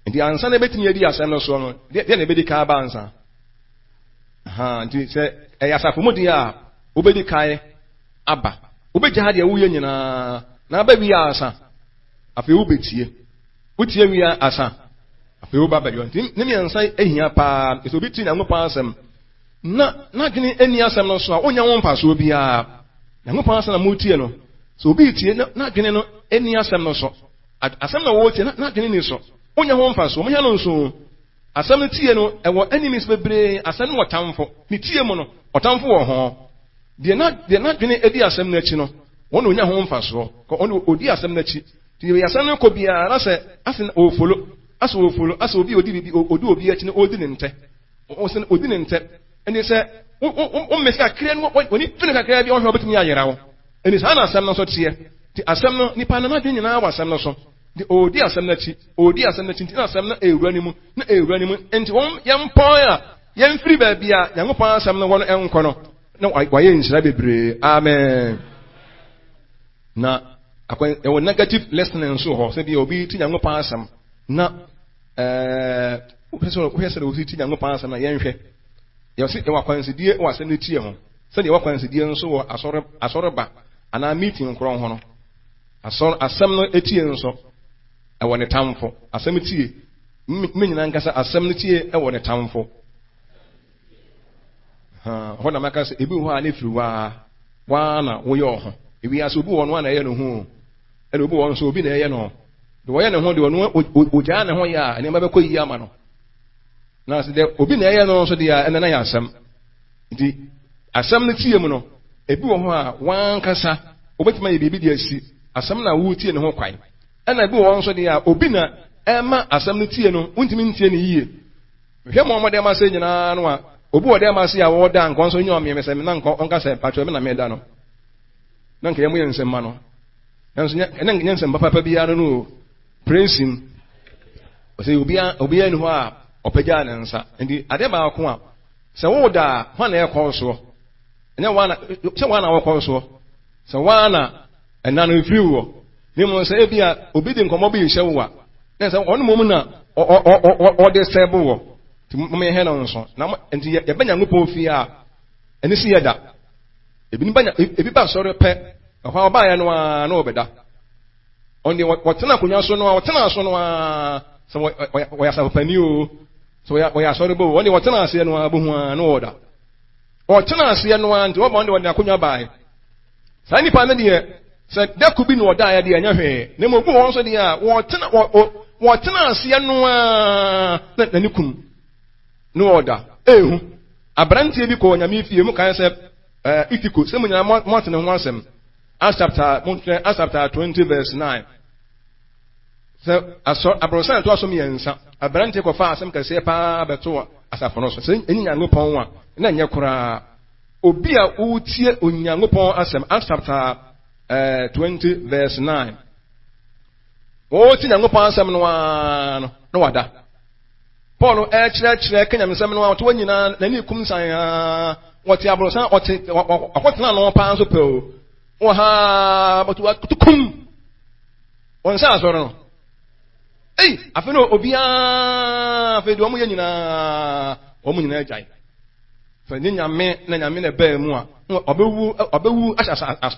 Nti ansa na ebetumi adi asɛm no soɔ no, deɛ na ebedi kan aba ansa. Ha nti sɛ ɛyɛ asafo mu deɛ a, wobedi kan aba. Wobɛgyaa deɛ woyɛ nyinaa na aba wie ansa. Afei wobɛtie. Wotie wie asa. Afei woba bɛyɔ. Nti ne mmiɛnsa ehia paa. Sɛ obi tie Nyankopɔn asɛm na n'adwene nni asɛm no so a, onnya ho mfasoɔ biara. Nyankopɔn asɛm na motie no. Sɛ obi tie na n'adwene no nni asɛm no so, asɛm na wɔretie na n'adwene nni so, onnya ho mfasoɔ. Monhwɛ no nso. Asɛm no tie no, ɛwɔ enemies bebree. Asɛm no wɔ tamfo. Ne tie mu no, ɔtamfo wɔ ho. Deɛ na deɛ n'adwene di asɛm no akyi no, wɔn na onya ho mfasoɔ. Ɔno odi asɛm no akyi. Nti deɛ asɛm no kɔ biara na sɛ ase na ɔfolo, asɛ ɔfolo, asɛ obi odi bibi, odi obi akyi na ɔdi ne ntɛ. Ɔsɛ odi ne ntɛ. Ɛnti sɛ wo wo wo mmesi kakra no, wɔni fini kakra bi ɔhwɛ ɔbɛtumi ayera wo. Ɛnti saa na asɛm no nso teɛ. Nti asɛm no, nipa no n'adwene nyinaa wɔ asɛm no so. Nti ɔredi asɛm no akyi, ɔredi asɛm no akyi, nti na asɛm no ɛrewura ne mu, na ɛrewura ne mu. Nti wɔn yɛmpɔn a yɛmfiri baabi a Nyankopɔn asɛm no wɔ no nkɔ no, na wayɛ nhyira bebree. Amen. Na akwan ɛwɔ negative listening nso hɔ sɛ bi obi ti Nyankopɔn asɛm na ɛɛ wohwɛ sɛ wohwɛ sɛ obi ti Nyankopɔn asɛm na yɛnhwɛ. Yɛsɛ ɛwɔ akwansidie wɔ asɛm no tie ho. Sɛdeɛ ɛwɔ akwansidie nso wɔ asɔre asɔreba anaa meeting korɔ ho no. Asɔre asɛm no tie nso ɛwɔ ne tamfo. Asɛm tie me nyinaa nkasa asɛm no tie ɛwɔ ne tamfo. Hɔ na maka sɛ ebi wɔ hɔ a ne firi waa waa na woyɛ ɔho. Ewiase obi wɔ no a na ɛyɛ ne ho. Ɛna obi wɔ nso obi na ɛyɛ no. De wɔyɛ ne ho de ɔno ogyaa ne ho yɛ a nneɛma bɛkɔ yie ama no. Na sɛ deɛ obi na ɛyɛ no nso deɛ ɛna na yɛ asɛm. Nti asɛm no tie mu no, ebi wɔ hɔ a wankasa wobɛtumi ayɛ biribi de asi asɛm na woretie ne ho kwan. Ɛna ebi wɔ hɔ nso deɛ a obi na ɛma asɛm no tie no, wontumi ntie no yie. Hwɛ mo ɔmo dɛm ase nyinaa no a, obi wɔ dɛm ase a wɔda nkɔ nso nyɛ ɔmeɛmɛ sɛ na nkɔ ɔnka sɛ patro me na meda no. Na nka yɛn mo yɛ nsɛm ma no. Nanso nyɛ ɛnɛ nyɛ nsɛm papa biara no o. Praise him. Ɔsɛ obiara obiara ni hɔ a ɔpagyaa ne nsa. Nti adeɛ baako a sɛ woda a hwan na ɛkɔ soɔ? Ɛnyɛ wɔn na sɛ wɔn na wɔkɔ soɔ. Sɛ wɔn na ɛna no efiri wɔ. Ne mu sɛ ebi a obi de nkɔmɔ bi rehyɛ wo a na sɛ ɔno mmom na ɔde sɛ bo wɔ. Nti mo yɛ hɛn no nso. Na nti yɛbɛ Nyankopɔn fie a ɛne si yɛ da. Ebi ba ebi ba sɔre pɛ ɛhɔ a ɔbaeɛ no ara na ɔbɛda. Ɔno deɛ wɔtena akonnwa so no a wɔtena so no ara sɛ wɔyɛ asafopani o sɛ wɔyɛ asɔre bɔ o ɔno deɛ wɔtena aseɛ no ara bohu ara na ɔda. Ɔtena aseɛ no ara nti wɔba ɔno deɛ wɔde akonnwa baeɛ. Saa nipa no deɛ sɛ dako bi na ɔdaeɛ deɛ ɛnyɛ hwee na mmom obi wɔ hɔ nso deɛ a wɔtena wɔtena aseɛ no ara na n'ani kum na ɔda. Ehu aberanteɛ bi kɔɔ Nyame fie mu kan sɛ ɛɛ Itiko sɛ mo nyinaa mo ate ne ho asɛm. Acts chapter montwerɛ Acts chapter 20 verse 9 sɛ asɔ aborɔsan ɛtoa so mmiɛnsa aberante kɔfa asɛm kɛseɛ paa bɛto asafo no so sɛ ɛnyɛ Nyankopɔn a na ɛnyɛ koraa obi a wotie Onyankopɔn asɛm. Acts chapter 20 verse 9 wɔtie Nyankopɔn asɛm no ara no na wada. Paul ɛkyerɛkyerɛ ka nyamesɛm no a ɔte hɔ nyinaa n'ani kum nsan a wɔte aborɔsan ɔte ɔkɔtena no paa nso pɛ o wɔ ha bɔtɔ kum wɔn nsa asɔre no ei afei no obiara afei deɛ wɔn yɛ nyinaa wɔn nyinaa gyae fɛ ne nyame na nyame na ɛbɛɛ mu a ɔbɛwu ɔbɛwu ahyɛ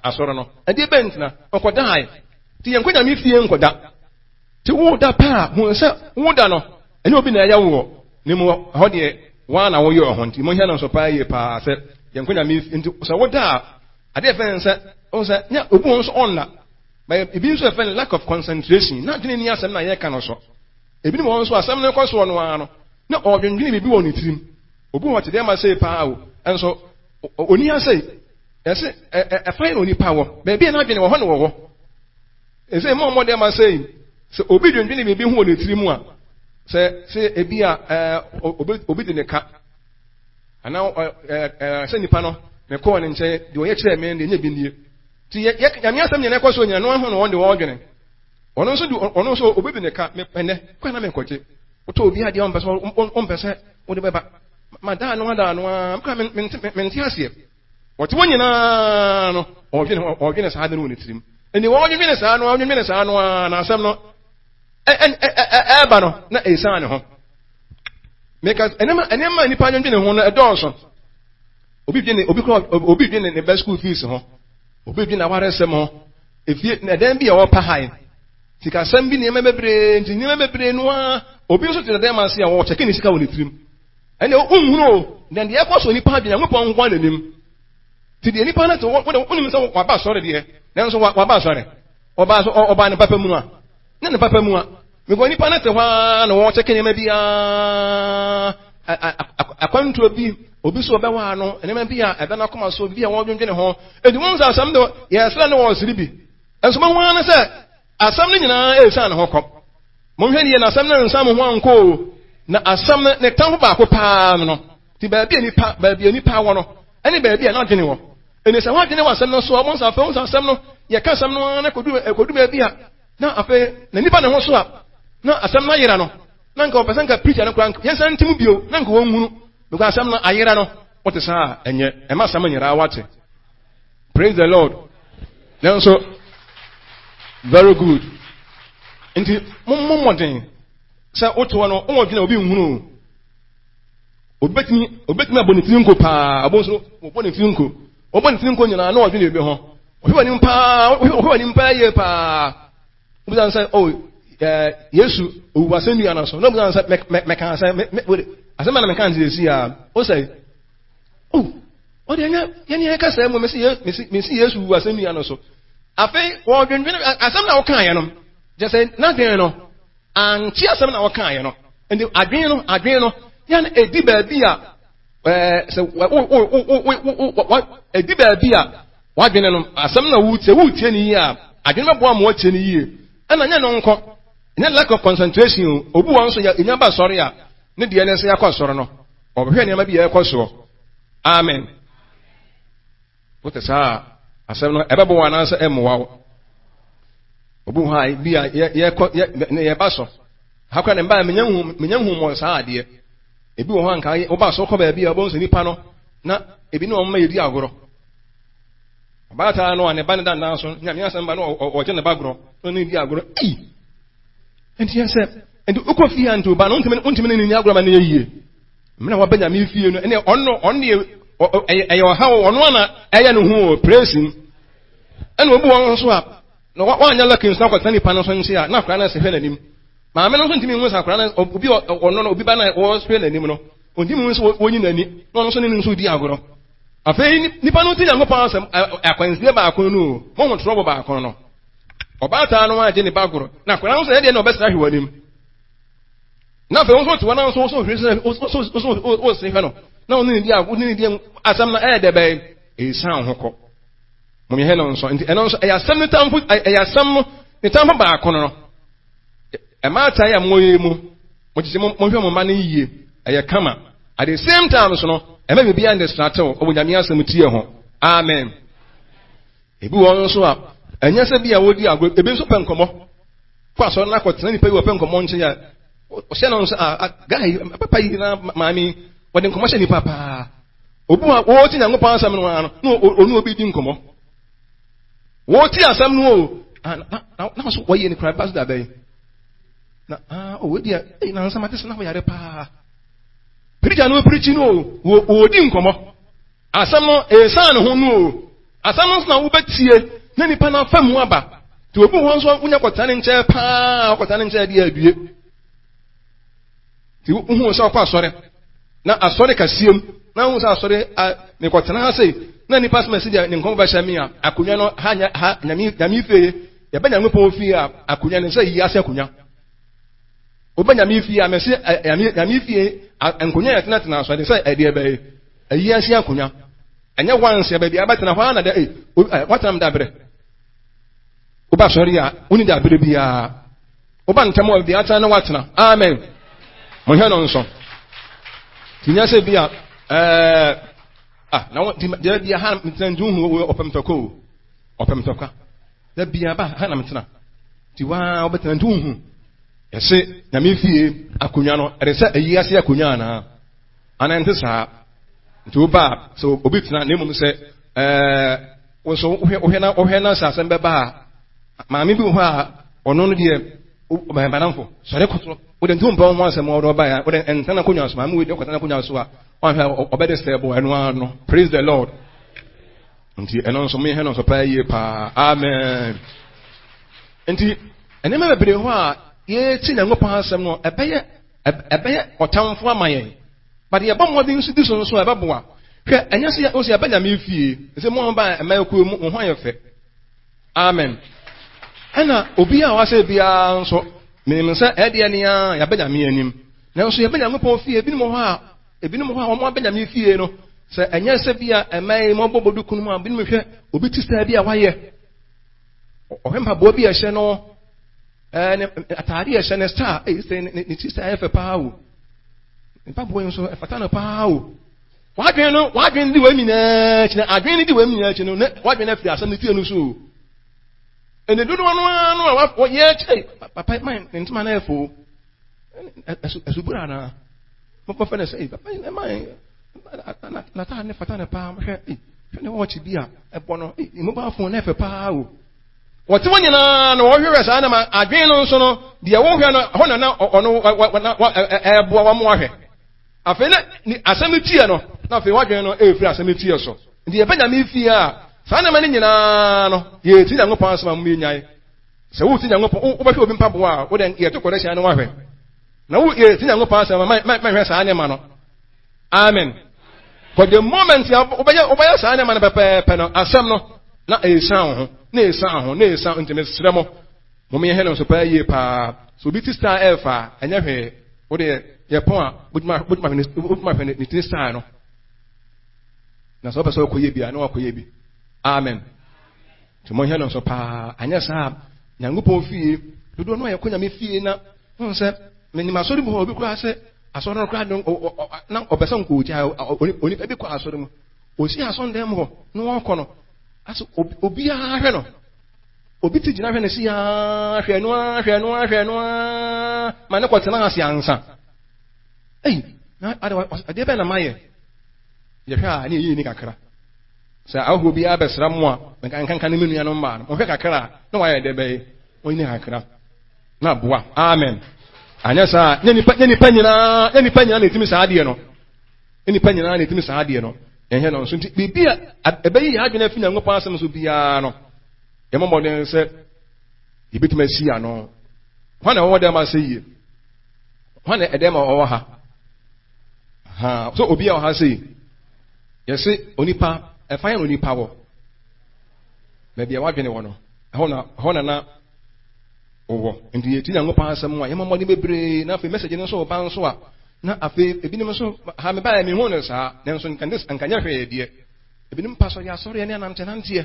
asɔre no ɛdeɛ bɛn ntina ɔkɔdae ti yɛn nkɔ nyame fie nkɔda. Nti woda pɛ a, hu sɛ woda no, ɛnyɛ obi na ɛyɛ woɔ, na mmom ɛhɔ deɛ woa na woyɛ ɔho. Nti monhwɛ no nso paa yie paa sɛ yɛnkɔ Nyame fie. Nti sɛ woda a, adeɛ yɛfrɛ no sɛ, wohu sɛ nyɛ obi wɔ nso ɔnna, but ebi nso yɛfrɛ no lack of concentration, na adwene ni asɛm na yɛka no so. Ebinom wɔ hɔ nso asɛm no kɔ soɔ no ara no, na ɔdwendwene biribi wɔ ne tirim. Obi wɔ hɔ te dɛm ase paa o. Nso oni ha sɛ yɛsɛ ɛfa yɛ na onipa wɔ baabi a n'adwene wɔ hɔ na wɔwɔ. Ɛsɛ mma ɔmmɔden ma sɛ sɛ obi dwendwene biribi ho wɔ ne tiri mu a sɛ sɛ ebi a ɛɛ obi obi de ne ka anaa ɛɛ ɛɛ sɛ nipa no mekɔɔ ne nkyɛn deɛ ɔyɛ kyerɛ me deɛ nyɛ bi nie. Ti yɛ yɛ nyame asɛm nyina ɛkɔ so nyina no ho na wɔn de wɔn dwene. Ɔno nso de ɔno nso obi de ne ka me ɛnɛ kwan na mekɔgye. Wotɔ obi adeɛ ɔmpɛ sɛ ɔmpɛ sɛ wode bɛba. Ma daa no adaa no ara mekora mente aseɛ. Wɔte wɔn nyinaa no ɔdwene ɔdwene saa de no wɔ ne tirim. Ɛnni wɔdwene saa no ɔdwene saa no ara na asɛm no ɛɛba no na ɛsan ne ho. Meka nneɛma nneɛma a nipa dwene ho no ɛdɔɔso. Obi dwene obi kora obi dwene ne ba school fees ho. Obi dwene awaresɛm ho. Efie ɛdan bi a wɔpa han. Sikasɛm bi nneɛma bebree nti nneɛma bebree no ara obi nso te dɛm ase a wɔkyɛke ne sika wɔ ne tirim. Ɛnna nhunu o na deɛ ɛkɔ so nipa adwene Nyankopɔn nko ara n'anim. Ti deɛ nipa no te wɔ wonim sɛ waba asɔre deɛ nanso waba asɔre ɔbaa so ɔbaa ne papa mu a ne ne papa mu a mekɔ nipa no te hɔ ara na wɔkyɛke nneɛma bi ara akwantuo bi obi so ɔbɛwɔ ano nneɛma bi a ɛbɛn akoma so bi a wɔdwendwene ho edi wɔn nsa asɛm de yɛsrɛ ne wɔn siri bi nso mo ho ara ne sɛ asɛm no nyinaa ɛresan ne ho kɔ monhwɛ nie na asɛm no nsan mo ho ankɔ o na asɛm no ne tamfo baako paa no ti baabi a nipa baabi a nipa wɔ no ɛne baabi a n'adwene wɔ ɛne sɛ wɔadwene wɔ asɛm no so a wɔn nsa afei wɔn nsa asɛm no yɛka asɛm no ara na kodu ekodu baabi a na afei na nipa ne ho so a na asɛm no ayera no na nka ɔpɛ sɛ nka preacher no koraa yɛn nsa ntim bio na nka wɔn hunu because asɛm no ayera no wɔte saa ɛnyɛ ɛma asɛm nyinaa wate. Praise the Lord. Nanso, very good. Nti, mommɔ mmɔden sɛ wotoɔ no, wowɔ dwene obi nhunu. Obetumi obetumi abɔ ne tiri nko paa, ɔbɔ nso wɔbɔ ne tiri nko. Wɔbɔ ne tiri nko nyinaa na ɔdwene obi ho. Ɔhwɛ w'anim paa, ɔhwɛ w'anim paa yie paa. Wobisa no sɛ, oh, ɛɛ Yesu owu asɛnnua no so. Na wobisa no sɛ, mɛ mɛ mɛka asɛm mɛ mɛ asɛm na mɛka nti esi a, ɔsɛ, oh, ɔde ɛnyɛ yɛn yɛn kasa mu mesi mesi mesi Yesu wu asɛnnua no so. Afei wɔdwendwene asɛm na wɔkaeɛ no, kyerɛ sɛ n'adwene no ankye asɛm na wɔkaeɛ no. Nti adwene no adwene no yɛn edi baabi a ɛɛ sɛ wo wo wo wo wo edi baabi a wadwene no asɛm na wotie wotie ne yie a adwene bɛboa ma wɔatie ne yie. Ɛna nyɛ no nkɔ nyɛ lack of concentration o obi wɔn nso yɛ enya ba sɔre a ne deɛ ne nsa yɛakɔ asɔre no ɔbɛhwɛ nneɛma bi a ɛkɔ soɔ. Amen. Wote saa a, asɛm no ɛbɛbɔ wo anaasɛ ɛmmoa wo. Obi hɔ a bi a yɛkɔ yɛ ne yɛba so. Ha kora ne mba menya hu menya hu mmɔ saa adeɛ. Ebi wɔ hɔ anka woba so kɔ baabi a wobɛhu sɛ nipa no na ebi ne wɔn ma yɛdi agorɔ. Ɔbaatan no a ne ba ne da nnan so nyame asɛm ba no ɔgye ne ba gorɔ na ɔne di agorɔ. Ei! Nti yɛ sɛ nti wokɔ fie a nti wo ba no wontumi ne ne ni agorɔ ma ne yɛ yie. Mmerɛ a waba Nyame fie no, ɛne ɔno ɔno deɛ ɛyɛ ɔhaw ɔno ana ɛyɛ ne ho o praise him. Ɛna obi wɔn nso a na wanyɛ lucky nso akɔtena nipa no nso nkyɛn a na akwadaa no sehwɛ n'anim. Maame no nso ntumi nhu sɛ akwadaa no obi ɔno no obi ba na wɔsehwɛ n'anim no ɔntumi nhu sɛ wɔnyi n'ani na ɔno nso ne no nso di agorɔ. Afei nipa no ti Nyankopɔn asɛm akwansie baako no o mo ho trɔbɔ baako no. Ɔbaataa no agye ne ba agorɔ na akwadaa no nso ɛdeɛ na ɔbɛsra hwɛ wɔ anim. Na afei wo nso te hɔ na nso nso hwɛ sɛ nso nso wosere hwɛ no na wo ne ne di a wo ne ne di asɛm no ɛyɛ dɛ bɛyɛ esan ho kɔ mo yɛ no nso nti ɛno nso ɛyɛ asɛm ne tamfo ɛyɛ asɛm no ne tamfo baako no no ɛmaa ata yɛ mo yɛ mu mo kyekye mo mo hwɛ mo mma no yie ɛyɛ kama at the same time so no ɛmɛ biribi a ndistratew ɔwɔ nyame asɛm tie ho amen ebi wɔn nso a ɛnyɛ sɛ bi a wɔdi agorɔ ebi nso pɛ nkɔmɔ kɔ asɔre no akɔtena nipa bi wɔpɛ nkɔmmɔ nkyɛn a ɔhyɛ no nso a guy papa yi na maame wɔde nkɔmmɔ hyɛ nipa paa obi wa wɔte nyankopɔn asɛm no ara no na ɔne obi di nkɔmmɔ wɔte asɛm no o na na so wɔyɛ ne kura ba so da bɛn na ah o wɔdi a ɛyi na nsɛm ate sɛ na wɔyare paa pirikya no pirikyi no o wɔdi nkɔmmɔ Asɛm no, esiane ne ho no o, asɛm no nso na wobɛtie na nipa no afa mu aba. Nti obi hɔ nso wonya kɔtena ne nkyɛn paa, wokɔtena ne nkyɛn deɛ adue. Nti wohu sɛ ɔkɔ asɔre na asɔre kɛseɛ mu na wohu sɛ asɔre mekɔtena ha sei na nipa sɛ masi deɛ ne nkɔm bɛhyɛ me a akonnwa no ha ha nyame nyame fie yɛbɛ nyankopɔn fie a akonnwa no sɛ yi ase akonnwa wobɛ nyame fie a mɛsi nyame nyame fie nkonnwa yɛtenatena so ɛde sɛ ɛdeɛ bɛyɛ. Ayi ase akonnwa. Ɛnyɛ once baabi a bɛtena hɔ ara na dɛ ee watena m dabrɛ. Woba sɔre a woni dabrɛ biara. Woba ntɛm a baabi atena na watena. Amen. Mohwɛ no nso. Tinya sɛ bi a ɛɛ ah na wɔn deɛ bi a ha ntena nti wohu ɔpɛm tɔkɔ o ɔpɛm tɔkwa. Da biara ba ha na metena. Nti waa wobɛtena nti wohu. Yɛse nyame fie akonnwa no ɛde sɛ ayi ase akonnwa anaa? Anaa ɛnte saa? Nti woba a sɛ obi tena na mmom sɛ ɛɛ wo nso wohwɛ wohwɛ na wohwɛ na sɛ asɛm bɛba a maame bi wɔ hɔ a ɔno no deɛ madamfo sɔre kɔtɔ wode nti wompɛ wo ho asɛm ɔde ɔba ya wode ɛntena akonnwa so maame wei deɛ ɔkɔtena akonnwa so a ɔhwɛ ɔbɛde sɛ bɔ ɛno ara no. Praise the Lord. Nti ɛno nso meyɛ no nso paa yie paa. Amen. Nti nneɛma bebree hɔ a yɛti Nyankopɔn asɛm no ɛbɛyɛ ɛbɛyɛ ɔtamfo ama yɛn. But yɛbɔ mmɔden nso di so nso ɛbɛboa. Hwɛ ɛnyɛ sɛ yɛ yɛbɛ Nyame fie sɛ mo ba ɛmɛ kuo mu ho ayɛ fɛ. Amen. Ɛna obi a wasɛ biara nso menim sɛ ɛdeɛ nea yɛbɛ Nyame anim. Nanso yɛbɛ Nyankopɔn fie ebinom hɔ a Ebinom hɔ a wɔn abɛ Nyame fie no, sɛ ɛnyɛ sɛ bi a ɛmɛ yi mɔbɔ bɔdu kunu mu a, binom hwɛ obi ti sɛ bi a wayɛ. Ɔhwɛ mpaboa bi a ɛhyɛ no, ɛɛ ne ataade a ɛhyɛ ne star, ɛyi sɛ ne ti star yɛ fɛ paa o. Mpaboa yi nso ɛfata no paa o. Wadwene no, wadwene di wɔn nyinaa akyi na adwene no di wɔn nyinaa akyi no, ne wadwene afiri asɛm no tie no so o. Ɛnna dodoɔ no ara no a wɔyɛ kyɛ papa man ne ntoma no yɛ fo o. Ɛsubura anaa? Mokɔfɛ no sɛ, papa yi ɛma n'ataade ne fata no paa, hwɛ hwɛ ne wɔɔkye bi a ɛbɔ no, ne mobile phone no ɛfɛ paa o. Wɔte hɔ nyinaa na wɔhwehwɛ saa na ma adwene no nso no, deɛ wɔhwɛ no hɔ na na ɔno ɛboa wɔn ahwɛ. Afei na asɛm no tie no, na afei wadwene no ɛrefiri asɛm no tie so. Nti yɛbɛ Nyame fie a, saa nneɛma no nyinaa no, yɛti Nyankopɔn asɛm a mo yɛnyae. Sɛ wote Nyankopɔn, wobɛhwɛ obi mpaboa a, wode yɛto kɔdɛhyɛn no wahwɛ. Na wo yɛ ti Nyankopɔn asɛm ma ma mɛhwɛ saa nneɛma no. Amen. For the moment ya wobɛyɛ wobɛyɛ saa nneɛma no pɛpɛɛpɛ no asɛm no na ɛresan wo ho na ɛresan ho na ɛresan nti mesrɛ mo mo meyɛ hɛn nso paa yie paa. So obi ti star ɛrefa a ɛnyɛ hwee wode yɛ pɔn a wotuma wotuma hwɛ ne wotuma hwɛ ne ti star no. Na sɛ wopɛ sɛ wokɔyɛ bi a na wakɔyɛ bi. Amen. Nti monhwɛ no nso paa anyɛ saa Nyankopɔn fie dodoɔ no a yɛkɔ Nyame fie na Wohu sɛ, menim asɔre mu hɔ, obi koraa sɛ asɔre no koraa no, na ɔpɛ sɛ nkɔgya onipa bi kɔ asɔre mu. Osi asɔndan mu hɔ na ɔkɔ no, asɛ obiara hwɛ no. Obi ti gyina hwɛ no si ara hwɛ no ara hwɛ no ara hwɛ no ara ma ne kɔtena ase ansa. Ei, na adeɛ bɛn na mayɛ? Yɛhwɛ a ne yɛyɛ ni kakra. Sɛ ahohoɔ biara bɛsra mo a, nkanka ne me nuanom mmaa no, wɔhwɛ kakra a na wɔayɛ dɛ bɛyɛ, wɔnyini kakra. Na aboa. Amen. Anyɛ saa, nyɛ nipa nyɛ nipa nyinaa, nyɛ nipa nyinaa na etimi saa adeɛ no. Nyɛ nipa nyinaa na etimi saa adeɛ no. Ɛhɛ no nso nti biribi a ɛbɛyi yɛn adwene afi Nyankopɔn asɛm so biara no, yɛmmɔ mmɔden sɛ yɛbɛtumi asi ano. Hwan na ɛwɔ dɛm ase yie? Hwan na ɛdɛm a ɔwɔ ha? Ha, so obi a ɔha sei, yɛse onipa, ɛfa yɛn onipa wɔ. Baabi a wadwene wɔ no, ɛhɔ na ɛhɔ na na wowɔ. Nti yɛti Nyankopɔn asɛm a, yɛmmɔ mmɔden bebree, na afei message no nso ba nso a, na afei ebinom nso, ha mebaeɛ mehu no saa, nanso nka nka nyɛ hwee deɛ. Ebinom pa sɔre asɔreɛ ne anantenanteɛ.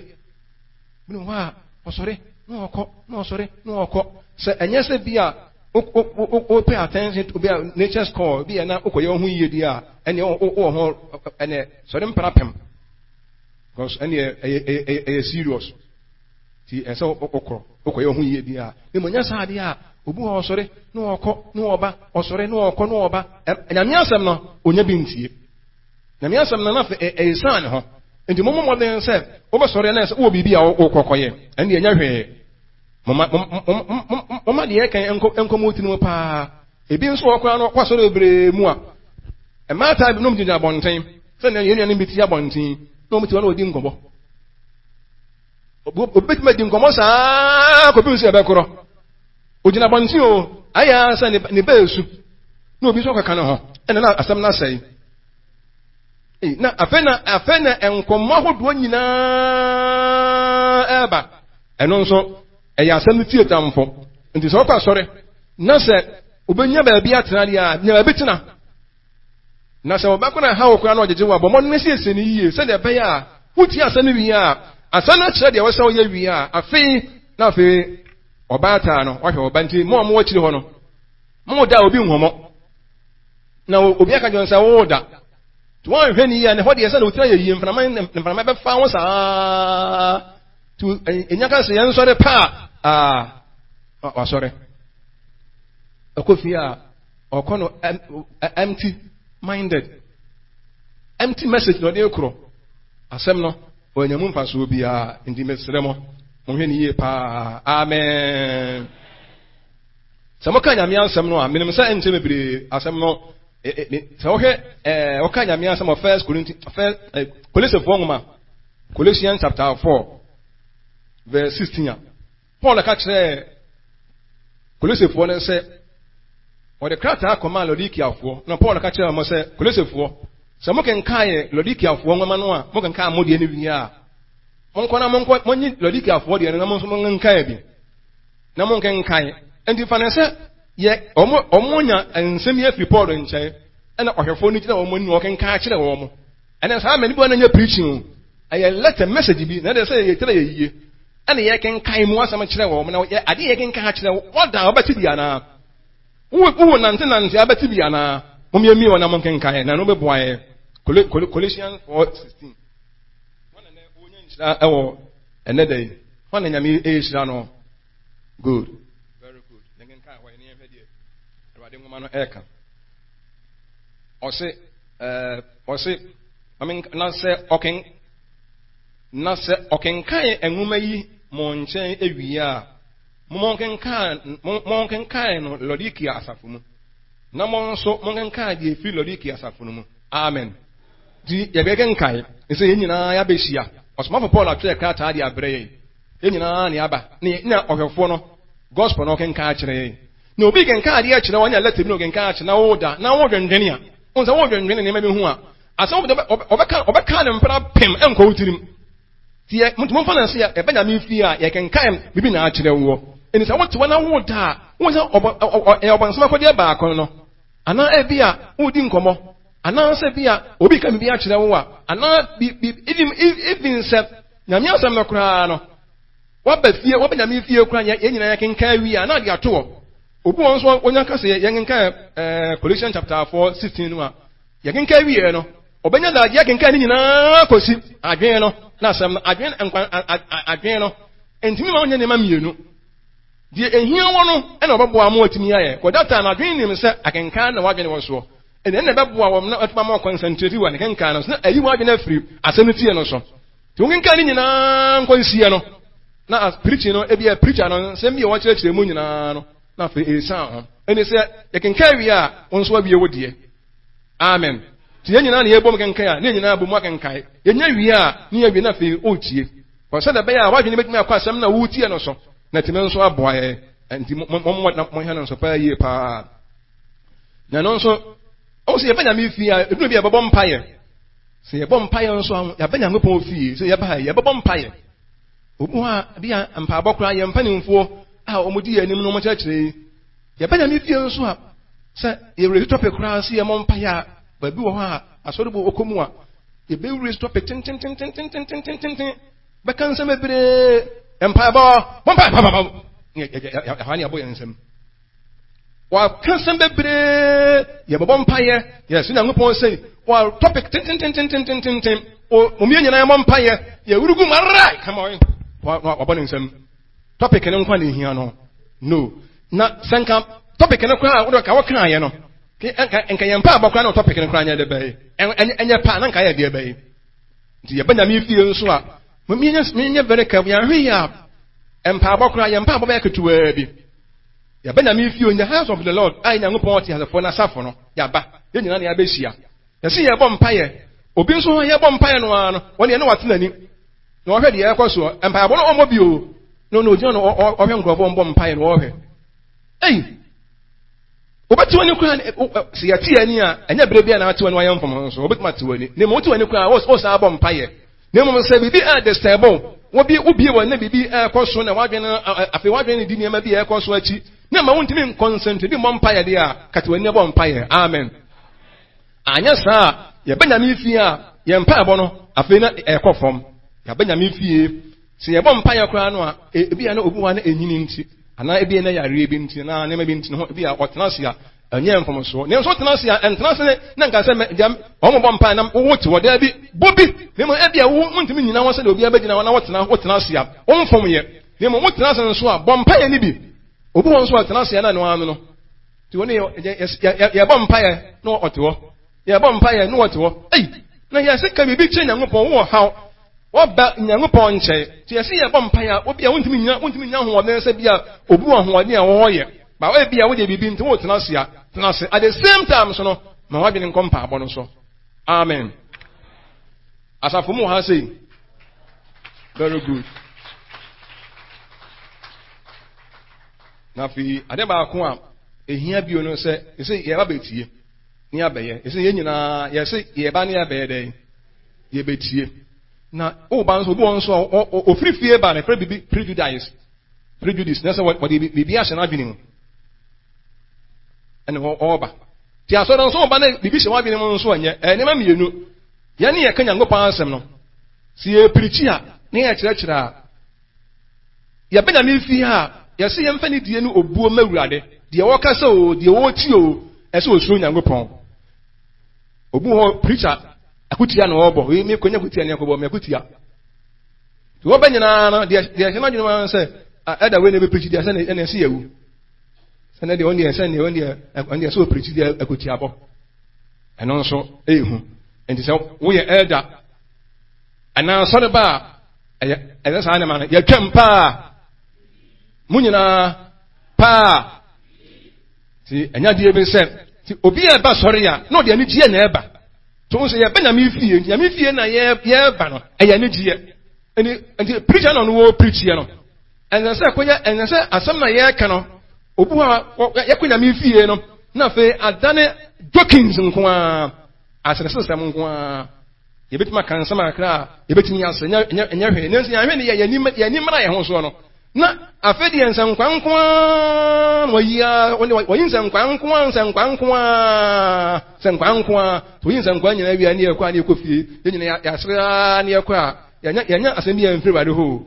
Ebinom hɔ a, ɔsɔre na ɔkɔ, na ɔsɔre na ɔkɔ. Sɛ ɛnyɛ sɛ bi a wopɛ attention to bi a nature's call bi a na wokɔyɛ wo ho yie deɛ a, ɛneɛ wowɔ ho ɛneɛ sɔre mpra pɛm. Because ɛneɛ ɛyɛ ɛyɛ serious. Nti ɛsɛ wokɔ wokɔyɛ wo ho yie bi a na mmom nyɛ saa adeɛ a obi wɔ ɔsɔre na ɔkɔ na ɔba ɔsɔre na ɔkɔ na ɔba. Nyame asɛm no onya bi ntie. Nyame asɛm no na afei ɛnsan ne ho. Nti mommɔ mmɔden sɛ wobɛsɔre na sɛ wowɔ biribi a wokɔkɔyɛ ɛnde ɛnyɛ hwee. Momma momma deɛ ɛka nkɔ mo tirim paa. Ebi nso wɔ koraa no kɔ asɔre bebree mu a mmaa taa binom gyinagyina abɔnten sɛ yɛn nuanom bi te abɔnten na wɔn ti hɔ na wɔdi nkɔmmɔ. Obi betumi adi nkɔmmɔ saa kɔpem sɛ ɛbɛkorɔ. Ogyina abɔnten o, ayɛ ara sɛ ne ba esu na obi nso akɔka ne ho, ɛna na asɛm no asɛe. Na afei na afei na nkɔmmɔ ahodoɔ nyinaa ɛreba. Ɛno nso ɛyɛ asɛm no tie tamfo. Nti sɛ ɔkɔ asɔre na sɛ obenya baabi atena deɛ a, nya baabi tena. Na sɛ ɔbɛko na ɛha wo koraa na ɔgyegye wo a, bɔ mmɔden siesie no yie sɛdeɛ ɛbɛyɛ a wotie asɛm no wie a, asɛm no akyerɛ deɛ ɛwɔ sɛ woyɛ wie a, afei na afei ɔbaataa no wahwɛ ɔba nti mo a mowɔ akyiri hɔ no, mo da obi nhɔmɔ. Na obi aka kyerɛ sɛ woda. Nti woanhwɛ no yie a, ne hɔ deɛ sɛ na wotira yɛ yie, mframa mframa bɛfa wo saa. Nti ɛnya ka sɛ yɛnsɔre pa a, wasɔre. Ɛkɔ fie a, ɔkɔ no empty minded. Empty message na ɔde korɔ. Asɛm no, ɔnya mu mfasoɔ biara. Nti mesrɛ mo, monhwɛ no yie paa. Amen. Sɛ moka Nyame asɛm no a, menim sɛ ɛnkyɛ bebree asɛm no sɛ wohwɛ ɛɛ woka Nyame asɛm wɔ First Corinthians First Kolosifoɔ nwoma Colossians chapter 4 verse 16 a Paul ka kyerɛɛ Kolosifoɔ no sɛ wɔde krataa kɔmaa Laodikiafoɔ na Paul ka kyerɛɛ wɔn sɛ Kolosifoɔ sɛ mokenkan Laodikiafoɔ nwoma no a mokenkan mo deɛ no wie a monkɔ na monkɔ monye Laodikiafoɔ deɛ no na mo nso monkenkan bi na monkenkan. Enti fa no sɛ yɛ wɔn wɔn nya nsɛm yi afiri Paul nkyɛn ɛna ɔhwɛfoɔ no gyina wɔn anim ɔkenkan kyerɛ wɔn. Ɛna saa mɛ nipa no nyɛ preaching o. Ɛyɛ letter message bi na ɛde sɛ yɛ tɛrɛ yɛ yie. Ɛna yɛkenkan mu asɛm kyerɛ wɔn na yɛ adeɛ yɛkenkan akyerɛ wɔn da wɔbɛte bi anaa? Wo wo nante nante abɛte bi anaa? Mo yɛ mi wɔn na mo nkenkan na ɛno bɛboa yɛ. Colossians 4:16. Wɔn na wɔnya nhyira ɛwɔ ɛnɛ da yi. Hwan na Nyame ɛrehyira no? Good. Very good. Yɛnkenkan hɔ yɛne yɛnhwɛ deɛ Awurade nwoma no ɛreka. Ɔse, ɛɛ, ɔse, na sɛ ɔken, na sɛ ɔkenkan nwoma yi mo nkyɛn awie a, monkenkan, monkenkan no Laodikia asafo mu. Na mo nso monkenkan deɛ ɛfiri Laodikia asafo no mu. Amen. Nti yɛbɛkenkan sɛ yɛn nyinaa yɛabɛhyia. Ɔsomafo Paul atwerɛ krataa de abrɛ yɛn. Yɛn nyinaa na yɛaba. Ne na ɔhwɛfoɔ no, gospel no ɔkenkan akyerɛ yɛn. Na obi kenkan adeɛ akyerɛ wɔn, ɔnya lɛtɛ bi na ɔkenkan akyerɛ na woda na wodwendwene a, wohu sɛ wodwendwene nneɛma bi ho a, asɛm ɔbɛka ɔbɛka ne mpra pem ɛnkɔ wo tirim. Nti yɛ momfa no sɛ yɛbɛ Nyame fie a yɛkenkan biribi na akyerɛ woɔ. Ɛni sɛ wote hɔ na woda a, wohu sɛ ɛyɛ ɔbɔnsam akɔdeɛ baako no. Anaa ebia woredi nkɔmmɔ, anaasɛ bi a obi reka biribi akyerɛ wo a, anaa bi bi even even sɛ Nyame asɛm no koraa no, waba fie, waba Nyame fie koraa, yɛn nyinaa yɛkenkan awie a, na ade ato hɔ. Obi wɔ nso onya ka sɛ yɛnkenkan ɛɛ Colossians chapter 4 16 no a, yɛkenkan wie no, ɔbɛnya daagye akenkan ne nyinaa kɔsi adwene no na asɛm no adwene nkwa adwene no ntumi ma wonyɛ nneɛma mmienu. Deɛ ɛhia wɔ no na ɔbɛboa ama watumi ayɛ. Kɔ that time adwene nim sɛ akenkan na w'adwene wɔ soɔ. Ɛnna ɛna ɛbɛboa wɔn na atumi ama wɔkɔnsantreti wɔ ne kenkan no so na ayi w'adwene afiri asɛm no tie no so. Nti wokenkan ne nyinaa nkɔ nsia no na preaching no ebi a preacher no nsɛm bi a wɔkyerɛkyerɛ mu nyinaa no na afei ɛresan ho. Ɛne sɛ yɛkenkan wie a wo nso awie wo deɛ. Amen. Nti yɛn nyinaa na yɛbom kenkan a, ne yɛn nyinaa bom akenkan. Yɛnya wie a, ne yɛawie na afei ɔretie. Kɔ sɛdeɛ ɛbɛyɛ a w'adwene bɛtumi akɔ asɛm no a woretie no so, na atumi nso aboa yɛn. Nti mommɔ na monhwɛ no nso paa yie paa. Na ɛno nso, ɔwɔ sɛ yɛba Nyame fie a, ɛduru bi a yɛbɛbɔ mpaeɛ. Sɛ yɛbɔ mpaeɛ nso a, yɛaba Nyankopɔn fie, sɛ yɛba ha yɛbɛbɔ mpaeɛ. Obi hɔ a, bi a mpaebɔ koraa yɛn mpanimfoɔ a wɔdi yɛn anim no wɔkyerɛkyerɛ yi. Yɛba Nyame fie nso a, sɛ yɛwura topic koraa sɛ yɛmmɔ mpaeɛ a, baabi wɔ hɔ a asɔre bu ɔkɔ mu a, yɛbɛwura topic tentententententententen bɛka nsɛm bebree mpaebɔ bɔ mpae papapam ɛhɔ ne yɛbɔ yɛn nsɛm wɔaka nsɛm bebree yɛbɛbɔ mpaeɛ yɛsɛ Nyankopɔn sɛ wɔ topic tententententententen ɔmyɛ nyinaa yɛmmɔ mpaeɛ yɛwurugu mu ara kama wɔabɔ ne nsɛm topic no nkwa na ehia no no na sɛ nka topic no koraa wode ka wɔkaeɛ no nka nka yɛn mpaebɔ koraa na topic no koraa nyɛ de bɛyɛ ɛnyɛ paa na nka yɛ deɛ bɛyɛ nti yɛbɛ Nyame fie nso a menyɛ very careful yɛahwe yɛ a mpaebɔ koraa yɛn mpaebɔ bɛyɛ ketewaa bi yɛbɛ Nyame fie in the house of the Lord a Nyankopɔn ɔte asefoɔ n'asafo no yɛaba yɛn nyinaa na yɛabɛhyia yɛsi yɛbɔ mpaeɛ obi nso hɔ yɛbɔ mpaeɛ no ara no wɔn deɛ ne wate n'ani na ɔhwɛ deɛ ɛkɔ soɔ mpaebɔ no ɔmmɔ bio na ɔno ogyina no ɔhwɛ nkurɔfoɔ mbɔ mpaeɛ no ɔhwɛ ei wobɛte w'ani koraa sɛ yɛte yɛn ani a ɛnyɛ berɛ bi a na ate w'ani wayɛ mfom nso wobɛtumi ate w'ani na mmom wote w'ani koraa wosan abɔ mpaeɛ na mmom sɛ biribi a disturb wobi wobie w'ani na biribi ɛrekɔ so na w'adwene afei w'adwene di nneɛma bi a ɛrekɔ so akyi na ma wontumi nkɔnsɛntrate bi mmɔ mpaeɛ deɛ a kate w'ani bɔ mpaeɛ. Amen. Anyɛ saa a, yɛba Nyame fie a, yɛn mpaebɔ no, afei na ɛkɔ fam. Yɛaba Nyame fie. Sɛ yɛbɔ mpaeɛ koraa no a, e, ebi a na obi wɔ hɔ a na ɛnyini nti, anaa ebi a na yareɛ bi nti, anaa nneɛma bi nti no ho, ebi a ɔtena ase a, ɛnyɛ mfomsoɔ. Nanso wotena ase a, ɛntena ase ne na nka sɛ deɛ wɔn bɔ mpaeɛ na wote hɔ. Daabi, bɔ bi. Na mmom ebi a wo wontumi nnyina hɔ sɛdeɛ obiara bɛgyina hɔ na wotena wotena ase a, womfom yɛ. Na mmom wotena ase nso a, bɔ mpaeɛ no bi. Obi wɔ nso a ɔtena ase a na ɛno ara no no. Nti wɔne yɛbɔ mpaeɛ na ɔte hɔ. Yɛbɔ mpaeɛ na ɔte hɔ. Ei, na yɛse ka biribi kyerɛ Nyankopɔn, wowɔ haw. Wɔba Nyankopɔn nkyɛn. Nti yɛse yɛbɔ mpaeɛ a, obi a wontumi nya wontumi nya ahoɔden sɛ bi a obi wɔ ahoɔden a wɔyɛ. Ba ebi a wode biribi nti wotena ase a, tena ase. At the same time so no, ma w'adwene nkɔ mpaebɔ no so. Amen. Asafo mu wɔ ha sei. Very good. Na afei ade baako a ehia bio no sɛ ɛsɛ yɛba bɛtie ne abɛyɛ. Ɛsɛ yɛn nyinaa yɛsɛ yɛba ne abɛyɛ dɛn? Yɛbɛtie. Na woba nso obi wɔ nso a ofiri fie ba na ɛfrɛ biribi prejudice. Prejudice na sɛ wɔde biribi ahyɛ n'adwene mu ɛna ɔreba. Ti asɔre nso ɔba na biribi hyɛ w'adwene mu nso ɛnyɛ ɛyɛ nneɛma mmienu. Yɛn ne yɛka Nyankopɔn asɛm no. Sɛ yɛpirikyi a ne yɛkyerɛkyerɛ a Yɛba Nyame fie a, yɛse yɛmfa nidie ne obuo ma Awurade. Deɛ ɔkasa oo, deɛ ɔtie oo, ɛsɛ osuro Nyankopɔn. Obu hɔ preacher akutia na ɔbɔ, wei me konya akutia ne akɔbɔ me akutia. Nti wɔbɛ nyinaa no, deɛ deɛ ɛhyɛ n'adwene mu sɛ ɛda wei na ebe preach deɛ sɛ ɛna ɛsi yɛwu. Sɛ ne deɛ ɔno deɛ sɛ ne ɔno deɛ ɔno deɛ sɛ ɔpreach deɛ akutia bɔ. Ɛno nso ɛyɛ hu. Nti sɛ woyɛ elder anaa sɔre ba a ɛyɛ ɛyɛ saa nneɛma no yɛtwam paa mo nyinaa paa ti ɛnya deɛ bi sɛ ti obi a ɛba sɔre a na ɔde anigyeɛ na ɛba to sɛ yɛbɛ nyame fie nti nyame fie na yɛ yɛba no ɛyɛ anigyeɛ ɛni nti pirikya na ɔno wɔ pirikyiɛ no ɛnsɛ sɛ kɔyɛ ɛnsɛ sɛ asɛm na yɛreka no obi hɔ a yɛkɔ nyame fie no na afei adane jokins nko ara asɛsɛsɛm nko ara Yɛbɛtumi aka nsɛm kakra a yɛbɛtumi asɛ nyɛ hwee. Nanso yɛahwɛ ne yɛ yɛn ani mmra yɛn ho soɔ no, na afei deɛ nsɛnkwa nko ara na wɔyi ara, wɔyi nsɛnkwa nko ara, nsɛnkwa nko ara, nsɛnkwa nko ara. Wɔyi nsɛnkwa nyinaa wie a ne yɛkɔ a ne yɛkɔ fie, yɛn nyinaa yɛasere ara ne yɛkɔ a, yɛnya yɛnya asɛm bi a mfiri Awurade hɔ o.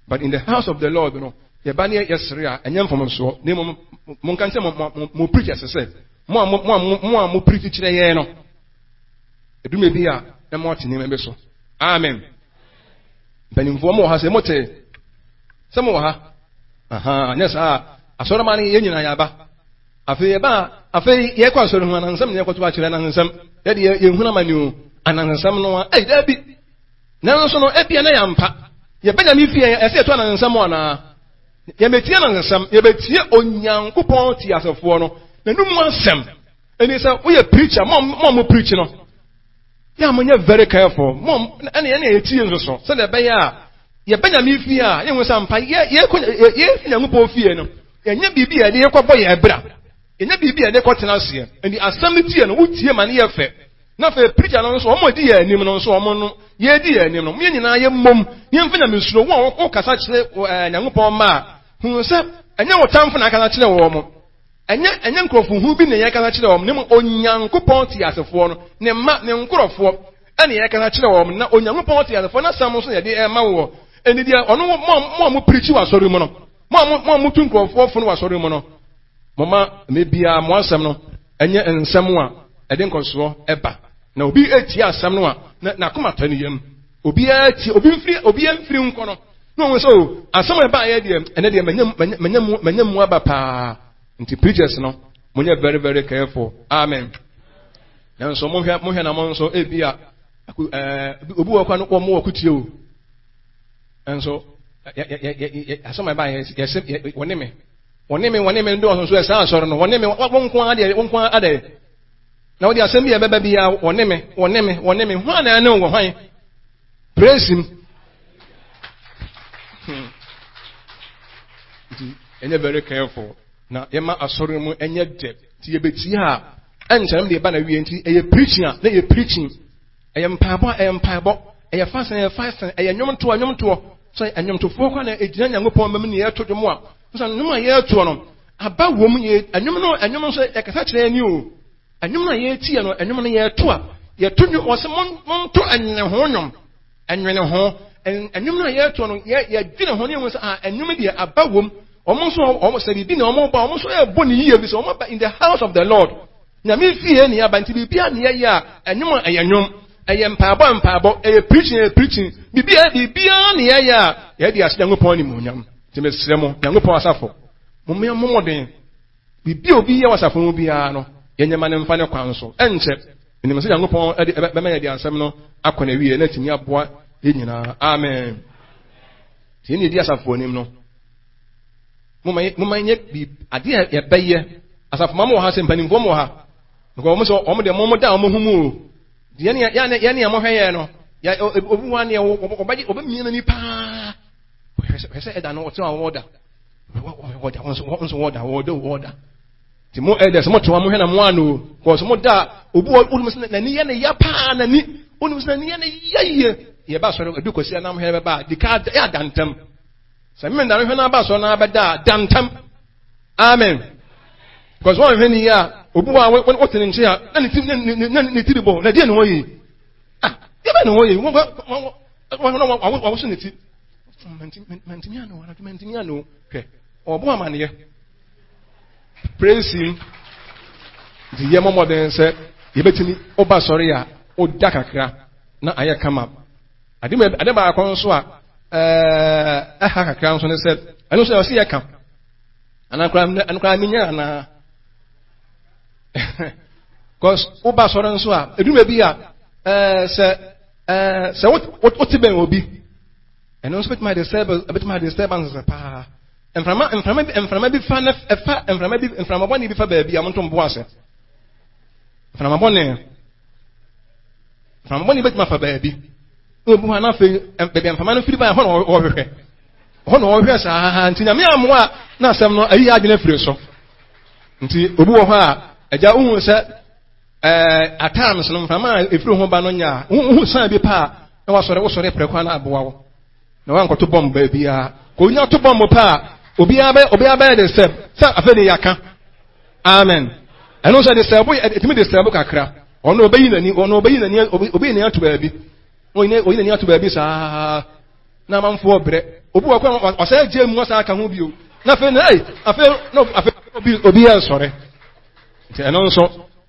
But in the house of the Lord no, yɛba ne yɛsere a, ɛnyɛ mfomsoɔ. Na mmom, monka nkyerɛ mo mo mo preachers sɛ, mo a mo mo a mo a mo preach kyerɛ yɛn no, Eduma bi a na moate nneɛma bi so. Amen. Mpanimfoɔ mo wɔ ha sɛ mote sɛ mo wɔ ha. Aha, nyɛ saa asɔrɔma no yɛn nyinaa yɛaba. Afei yɛba a, afei yɛkɔ asɔre ho anansɛm na yɛkɔto akyerɛ anansɛm. Yɛde yɛhunu amane o, anansɛm no a, ei daabi. Nanso no, ebia na yɛampa. Yɛbɛ Nyame fie, ɛsɛ yɛto anansɛm anaa? Yɛbɛtie anansɛm, yɛbɛtie Onyankopɔn teasefoɔ no, n'anum asɛm. Ɛni sɛ woyɛ preacher mo mo mo preach no yɛ a monyɛ very careful mo ɛne ɛne yɛtie nso so sɛdeɛ ɛbɛyɛ a yɛbɛ nyame fie a yɛhu sɛ ampa yɛ yɛkɔ yɛfi nyankopɔn fie no yɛnyɛ biribi a yɛde yɛkɔbɔ yɛn bra yɛnyɛ biribi a yɛde kɔtena aseɛ ɛnti asɛm no tie no wotie ma no yɛ fɛ na afei preacher no nso wɔn a ɛdi yɛn anim no nso wɔn no yɛdi yɛn anim no yɛn nyinaa yɛ mmom yɛmfa nyamesuro wɔn a wɔkasa kyerɛ ɛɛ nyankopɔn mma a hu sɛ ɛnyɛ wo tamfo na akasa kyerɛ wɔn Ɛnyɛ ɛnyɛ nkurɔfo hu bi na yɛkasa kyerɛ wɔn, na mmom Onyankopɔn teasefoɔ no, ne mma, ne nkurɔfoɔ, ɛna yɛkasa kyerɛ wɔn, na Onyankopɔn teasefoɔ n'asɛm nso na yɛde ɛma wɔ. Ɛnni deɛ ɔno mo a mo a mo pirikyi wɔ asɔre mu no, mo a mo mo a motu nkurɔfoɔ fo no wɔ asɔre mu no, mo ma mɛ biara mo asɛm no ɛnyɛ nsɛm a ɛde nkɔsoɔ ɛba. Na obi etie asɛm no a, na n'akoma tɔ ne yam. Obiara tie, obi mfiri, obiara mfiri nkɔ no. Na wɔn sɛ o, asɛm a ɛbaayɛ deɛ, ɛnɛ deɛ manya manya mu manya mu aba paa. Nti preachers no, monyɛ very very careful. Amen. Nanso monhwɛ monhwɛ na mo nso ebi a ɛɛ obi wɔ kwan no wɔn wɔ kutie o. Nso yɛ yɛ yɛ yɛ asɛm a ɛbaayɛ yɛsɛ yɛ wɔne me wɔne me wɔne me ndɔɔso nso ɛsan asɔre no wɔne me wɔn nko ara deɛ wɔn nko ara deɛ. Na wɔde asɛm bi a ɛbɛba biara wɔne me wɔne me wɔne me hwan na ɛne wɔ hwan praise him hmm. nti ɛnyɛ very careful na yɛma asɔre mu ɛnyɛ dɛ nti yɛbɛtie a ɛnkyɛn deɛ ɛba na wie nti ɛyɛ preaching a na ɛyɛ preaching ɛyɛ mpaebɔ a ɛyɛ mpaebɔ ɛyɛ fasting ɛyɛ fasting ɛyɛ nnwomtoɔ nnwomtoɔ sɛ nnwomtofoɔ kora na ɛgyina nyankopɔn mam ne yɛto dwom a sɛ nnwom a yɛtoɔ no aba wɔ mu yɛ nnwom no nnwom nso yɛkasa kyerɛ ani o. Ɛnwom no a yɛretie no, ɛnwom no yɛreto a, yɛto nwom, wɔsɛ monto ɛnwene ho nwom. Ɛnwene ho. Ɛnwom no a yɛreto no, yɛdwene ho ne yɛhu sɛ, ah, ɛnwom deɛ aba wom. Wɔn nso, wɔn sɛ biribi na wɔn bɔ, wɔn nso ɛrebɔ ne yie bi sɛ wɔn aba in the house of the Lord. Nyame fie ne aba nti biribi a ne yɛyɛ a, ɛnwom a ɛyɛ nwom. Ɛyɛ mpaebɔ a mpaebɔ, ɛyɛ preaching ɛyɛ preaching. Biribi a biribiara ne yɛyɛ a, yɛde ahyɛ Nyankopɔn animuonyam. Nti mesrɛ mo, Nyankopɔn asafo, mommea mo mmɔden. Biribi a obi yɛ wɔ asafo mu biara no, yɛnyɛ ma no mfa ne kwan so. Ɛnkyɛ, menim sɛ Nyankopɔn de bɛma yɛde asɛm no akɔ n'awie na atumi aboa yɛn nyinaa. Amen. Nti yɛn yɛdi asafo anim no, momma yɛnyɛ adeɛ a yɛbɛyɛ. Asafo ma mo wɔ ha sɛ mpanimfoɔ mo wɔ ha. Because wɔn sɛ wɔn deɛ wɔn da wɔn ho mu o. Yɛn yɛn yɛn mohwɛ yɛn no, yɛ obi wa neɛ wɔbɛgye wɔbɛmia n'ani paa. Hwɛ sɛ ɛda no ɔte a wɔda. Wɔda wɔn nso wɔn nso wɔda wɔda wɔda. Ti mo ɛdɛ sɛ mo te wɔn mo hwɛ na mo ano kɔ sɛ mo da obi wɔ onim sɛ n'ani yɛ ne ya paa n'ani onim sɛ n'ani yɛ ne ya yie. Yɛ ba sɔrɔ edu kɔsi anam hwɛ bɛba di ka yɛ ada ntɛm. Sɛ mmemme na hwɛ na aba sɔrɔ na abɛda da ntɛm. Amen. Because wɔn hwɛ ni yɛ a obi wɔ a wɔte ne nkyɛn a na ne ti ne ne ti bɔ na deɛ ne hɔ yie. Ah deɛ bɛ ne hɔ yie wɔn wɔn wɔn wɔn wɔn wɔn ne ti. Mantumi ano anadwo mantumi ano hwɛ ɔbɔ amaneɛ. Praise him. Nti yɛ mmɔden sɛ yɛbɛtumi ɔba sɔre a ɔda kakra na ayɛ kama. Ade ade baako nso a ɛɛ ɛha kakra nso ne sɛ ɛno nso ɛwɔ sɛ yɛka. Anaa koraa ɛno koraa menya anaa. Cause woba sɔre nso a edwuma bi a ɛɛ sɛ ɛɛ sɛ wote bɛn obi ɛno nso bɛtumi ayɛ disturbance ɛbɛtumi ayɛ disturbance paa mframa mframa bi mframa bi fa na ɛfa mframa bi mframa bɔne bi fa baabi a monto mbo ase mframa bɔne mframa bɔne bɛtumi afa baabi na obi hɔ na afei baabi a mframa no firi ba ɛhɔ na ɔhwehwɛ ɛhɔ na ɔhwehwɛ saa nti nyame amoa na asɛm no ayi adwene afiri so nti obi wɔ hɔ a agya wohu sɛ ɛɛ at times no mframa a efiri ho ba no nya a wohu san bi pa a na wasɔre wosɔre prɛko a na aboa wo na wankɔto bɔmb baabiara kò onya to bɔmb pa a obiara bɛ obiara bɛyɛ de sɛ sɛ afei de yaka amen ɛno nso de sɛ bo ɛtumi de sɛ bo kakra ɔno obeyi n'ani ɔno obeyi n'ani obeyi n'ani ato baabi oyi n'ani ato baabi saa na amanfoɔ brɛ obi wɔ kwan ɔsɛ gye mu ɔsan aka ho bio na afei na ɛy afei na afei obi obi yɛ nsɔre nti ɛno nso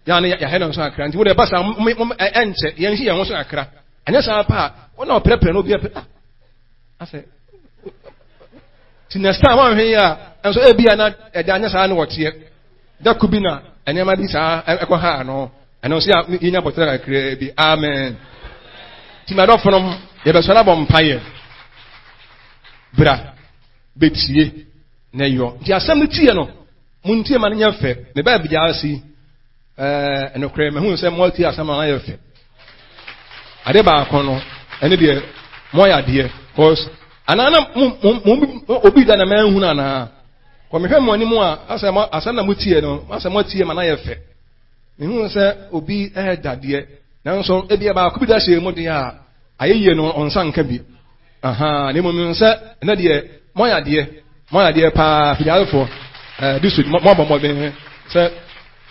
yɛn ano yɛhɛ no nso akra nti wo de ɛba saa mo mo ɛnkyɛ yɛn nsi yɛn ho so akra ɛnyɛ saa pa a wɔn a ɔpɛrɛpɛrɛ no obi ɛpɛ ah asɛ ti next time wɔn ahwɛ yi a ɛnso ebi a na ɛda anyɛ saa na wɔteɛ dako bi na nneɛma bi saa ɛkɔ ha ano ɛno nso yɛ yɛnya bɔtɛ kakra bi amen ti ma dɔfo no yɛbɛsɔrɔ abɔ mpaeɛ bra bɛtie na yɔ nti asɛm no tie no Montie ma no nyɛ fɛ. Mebaa bigya ase yi, ɛɛ nokorɛ mahu sɛ moatie asɛm no ayɛ fɛ. Ade baako no, ɛne deɛ moayɛ adeɛ. Cause anaa na mo mo mo obi da na manhunu anaa. Kɔ mehwɛ mo anim a asɛ mo asɛm na motie no, asɛ moatie ma no ayɛ fɛ. Mehu sɛ obi ɛɛda deɛ, nanso ebia baako bi da hyɛ mu deɛ a, ayɛyie no ɔnsa nka bi. Ahaa, na mmom no sɛ ɛnɛ deɛ moayɛ adeɛ, moayɛ adeɛ paa filialefoɔ, ɛɛ district, moabɔ mmɔden sɛ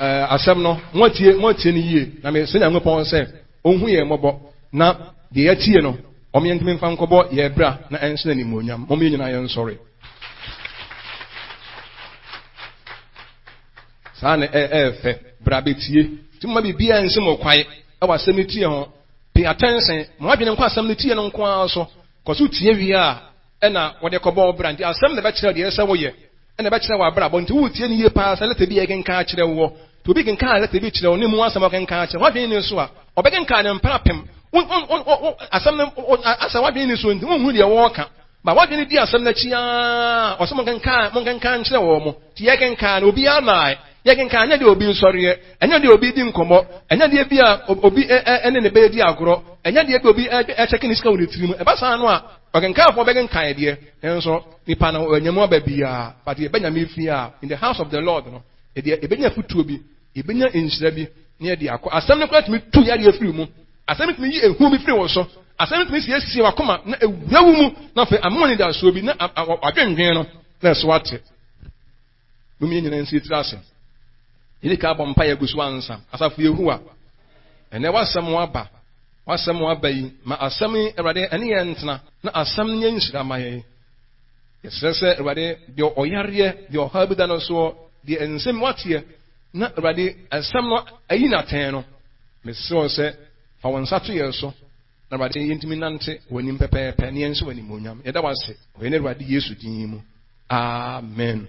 ɛɛ asɛm no moatie, moatie no yie, na mesrɛ Nyankopɔn sɛ ɔnhu yɛn mmɔbɔ na deɛ yɛatie no ɔmo yɛntumi mfa nkɔbɔ yɛn bra na ɛnhyɛ no animuonyam. Mom yɛn nyinaa yɛnsɔre. Saa na ɛyɛ fɛ, bra bɛtie. Nti moma biribiara nsi mo kwae ɛwɔ asɛm no tie ho. Pay attention, ma w'adwene nkɔ asɛm no tie no nko ara so. Kɔ so tie wie a, ɛna wɔde kɔbɔ wo bra. Nti asɛm na ɛbɛkyerɛ deɛ ɛsɛ sɛ woyɛ, ɛna ɛbɛkyerɛ w'abrabɔ. Nti woretie no yie paa sɛ lɛtɛ bi a yɛkenkan akyerɛ woɔ. Nti obi kenkan lɛtɛ bi kyerɛ wo na emu asɛm a ɔkenkan akyerɛ wo, w'adwene nni so a, ɔbɛkenkan no mpɛn apem. Wo, wo, wo, wo, asɛm no, wo, asɛ w'adwene nni so nti wonhunu deɛ wɔreka. Ba w'adwene di asɛm no akyi ara, ɔsɛ monkenkan, monkenkan nkyerɛ wɔn. Nti yɛkenkan no, obiara nnae. Yɛkenkan ɛnyɛ deɛ obi nsɔreɛ, ɛnyɛ deɛ obi di nkɔmmɔ, ɛnyɛ deɛ bi a obi ne ne bɛyɛ di agorɔ, ɛnyɛ deɛ bi obi ɛkyɛke ne sika wɔ ne tirim. Ɛba saa no a, ɔkenkanfoɔ bɛkenkan deɛ, nanso nipa no ɔnya mu aba biara. But yɛba Nyame fie a, in the house of the Lord no, yɛde yɛbɛnya afutuo bi, yɛbɛnya nhyira bi, na yɛde akɔ. Asɛm no koraa tumi tu yadeɛ firi mu. Asɛm no tumi yi ehu bi firi wo so. Asɛm no tumi siesie w'akoma na ewura wo mu, na afei ama anidasoɔ bi na wadwendwen no na ɛso ate. Mom yɛn nyinaa nsi tiri ase. Yɛdi kan abɔ mpaeɛ agu so ansa. Asafo Yehowa, ɛnnɛ w'asɛm aba. W'asɛm aba yi, ma asɛm yi, Awurade, ɛne yɛn ntena, na asɛm no nyɛ nhyira ma yɛn. Yɛsrɛ sɛ, Awurade, deɛ ɔyareɛ, deɛ ɔhaw bi da no soɔ, deɛ nsɛm wateɛ, na Awurade, asɛm no ayi no atɛn no, mesrɛ wo sɛ, fa wo nsa to yɛn so, na Awurade, yɛntumi nante w'anim pɛpɛɛpɛ, na yɛnhyɛ w'animuonyam. Yɛda wo ase wɔ yɛn Awurade Yesu din mu. Amen.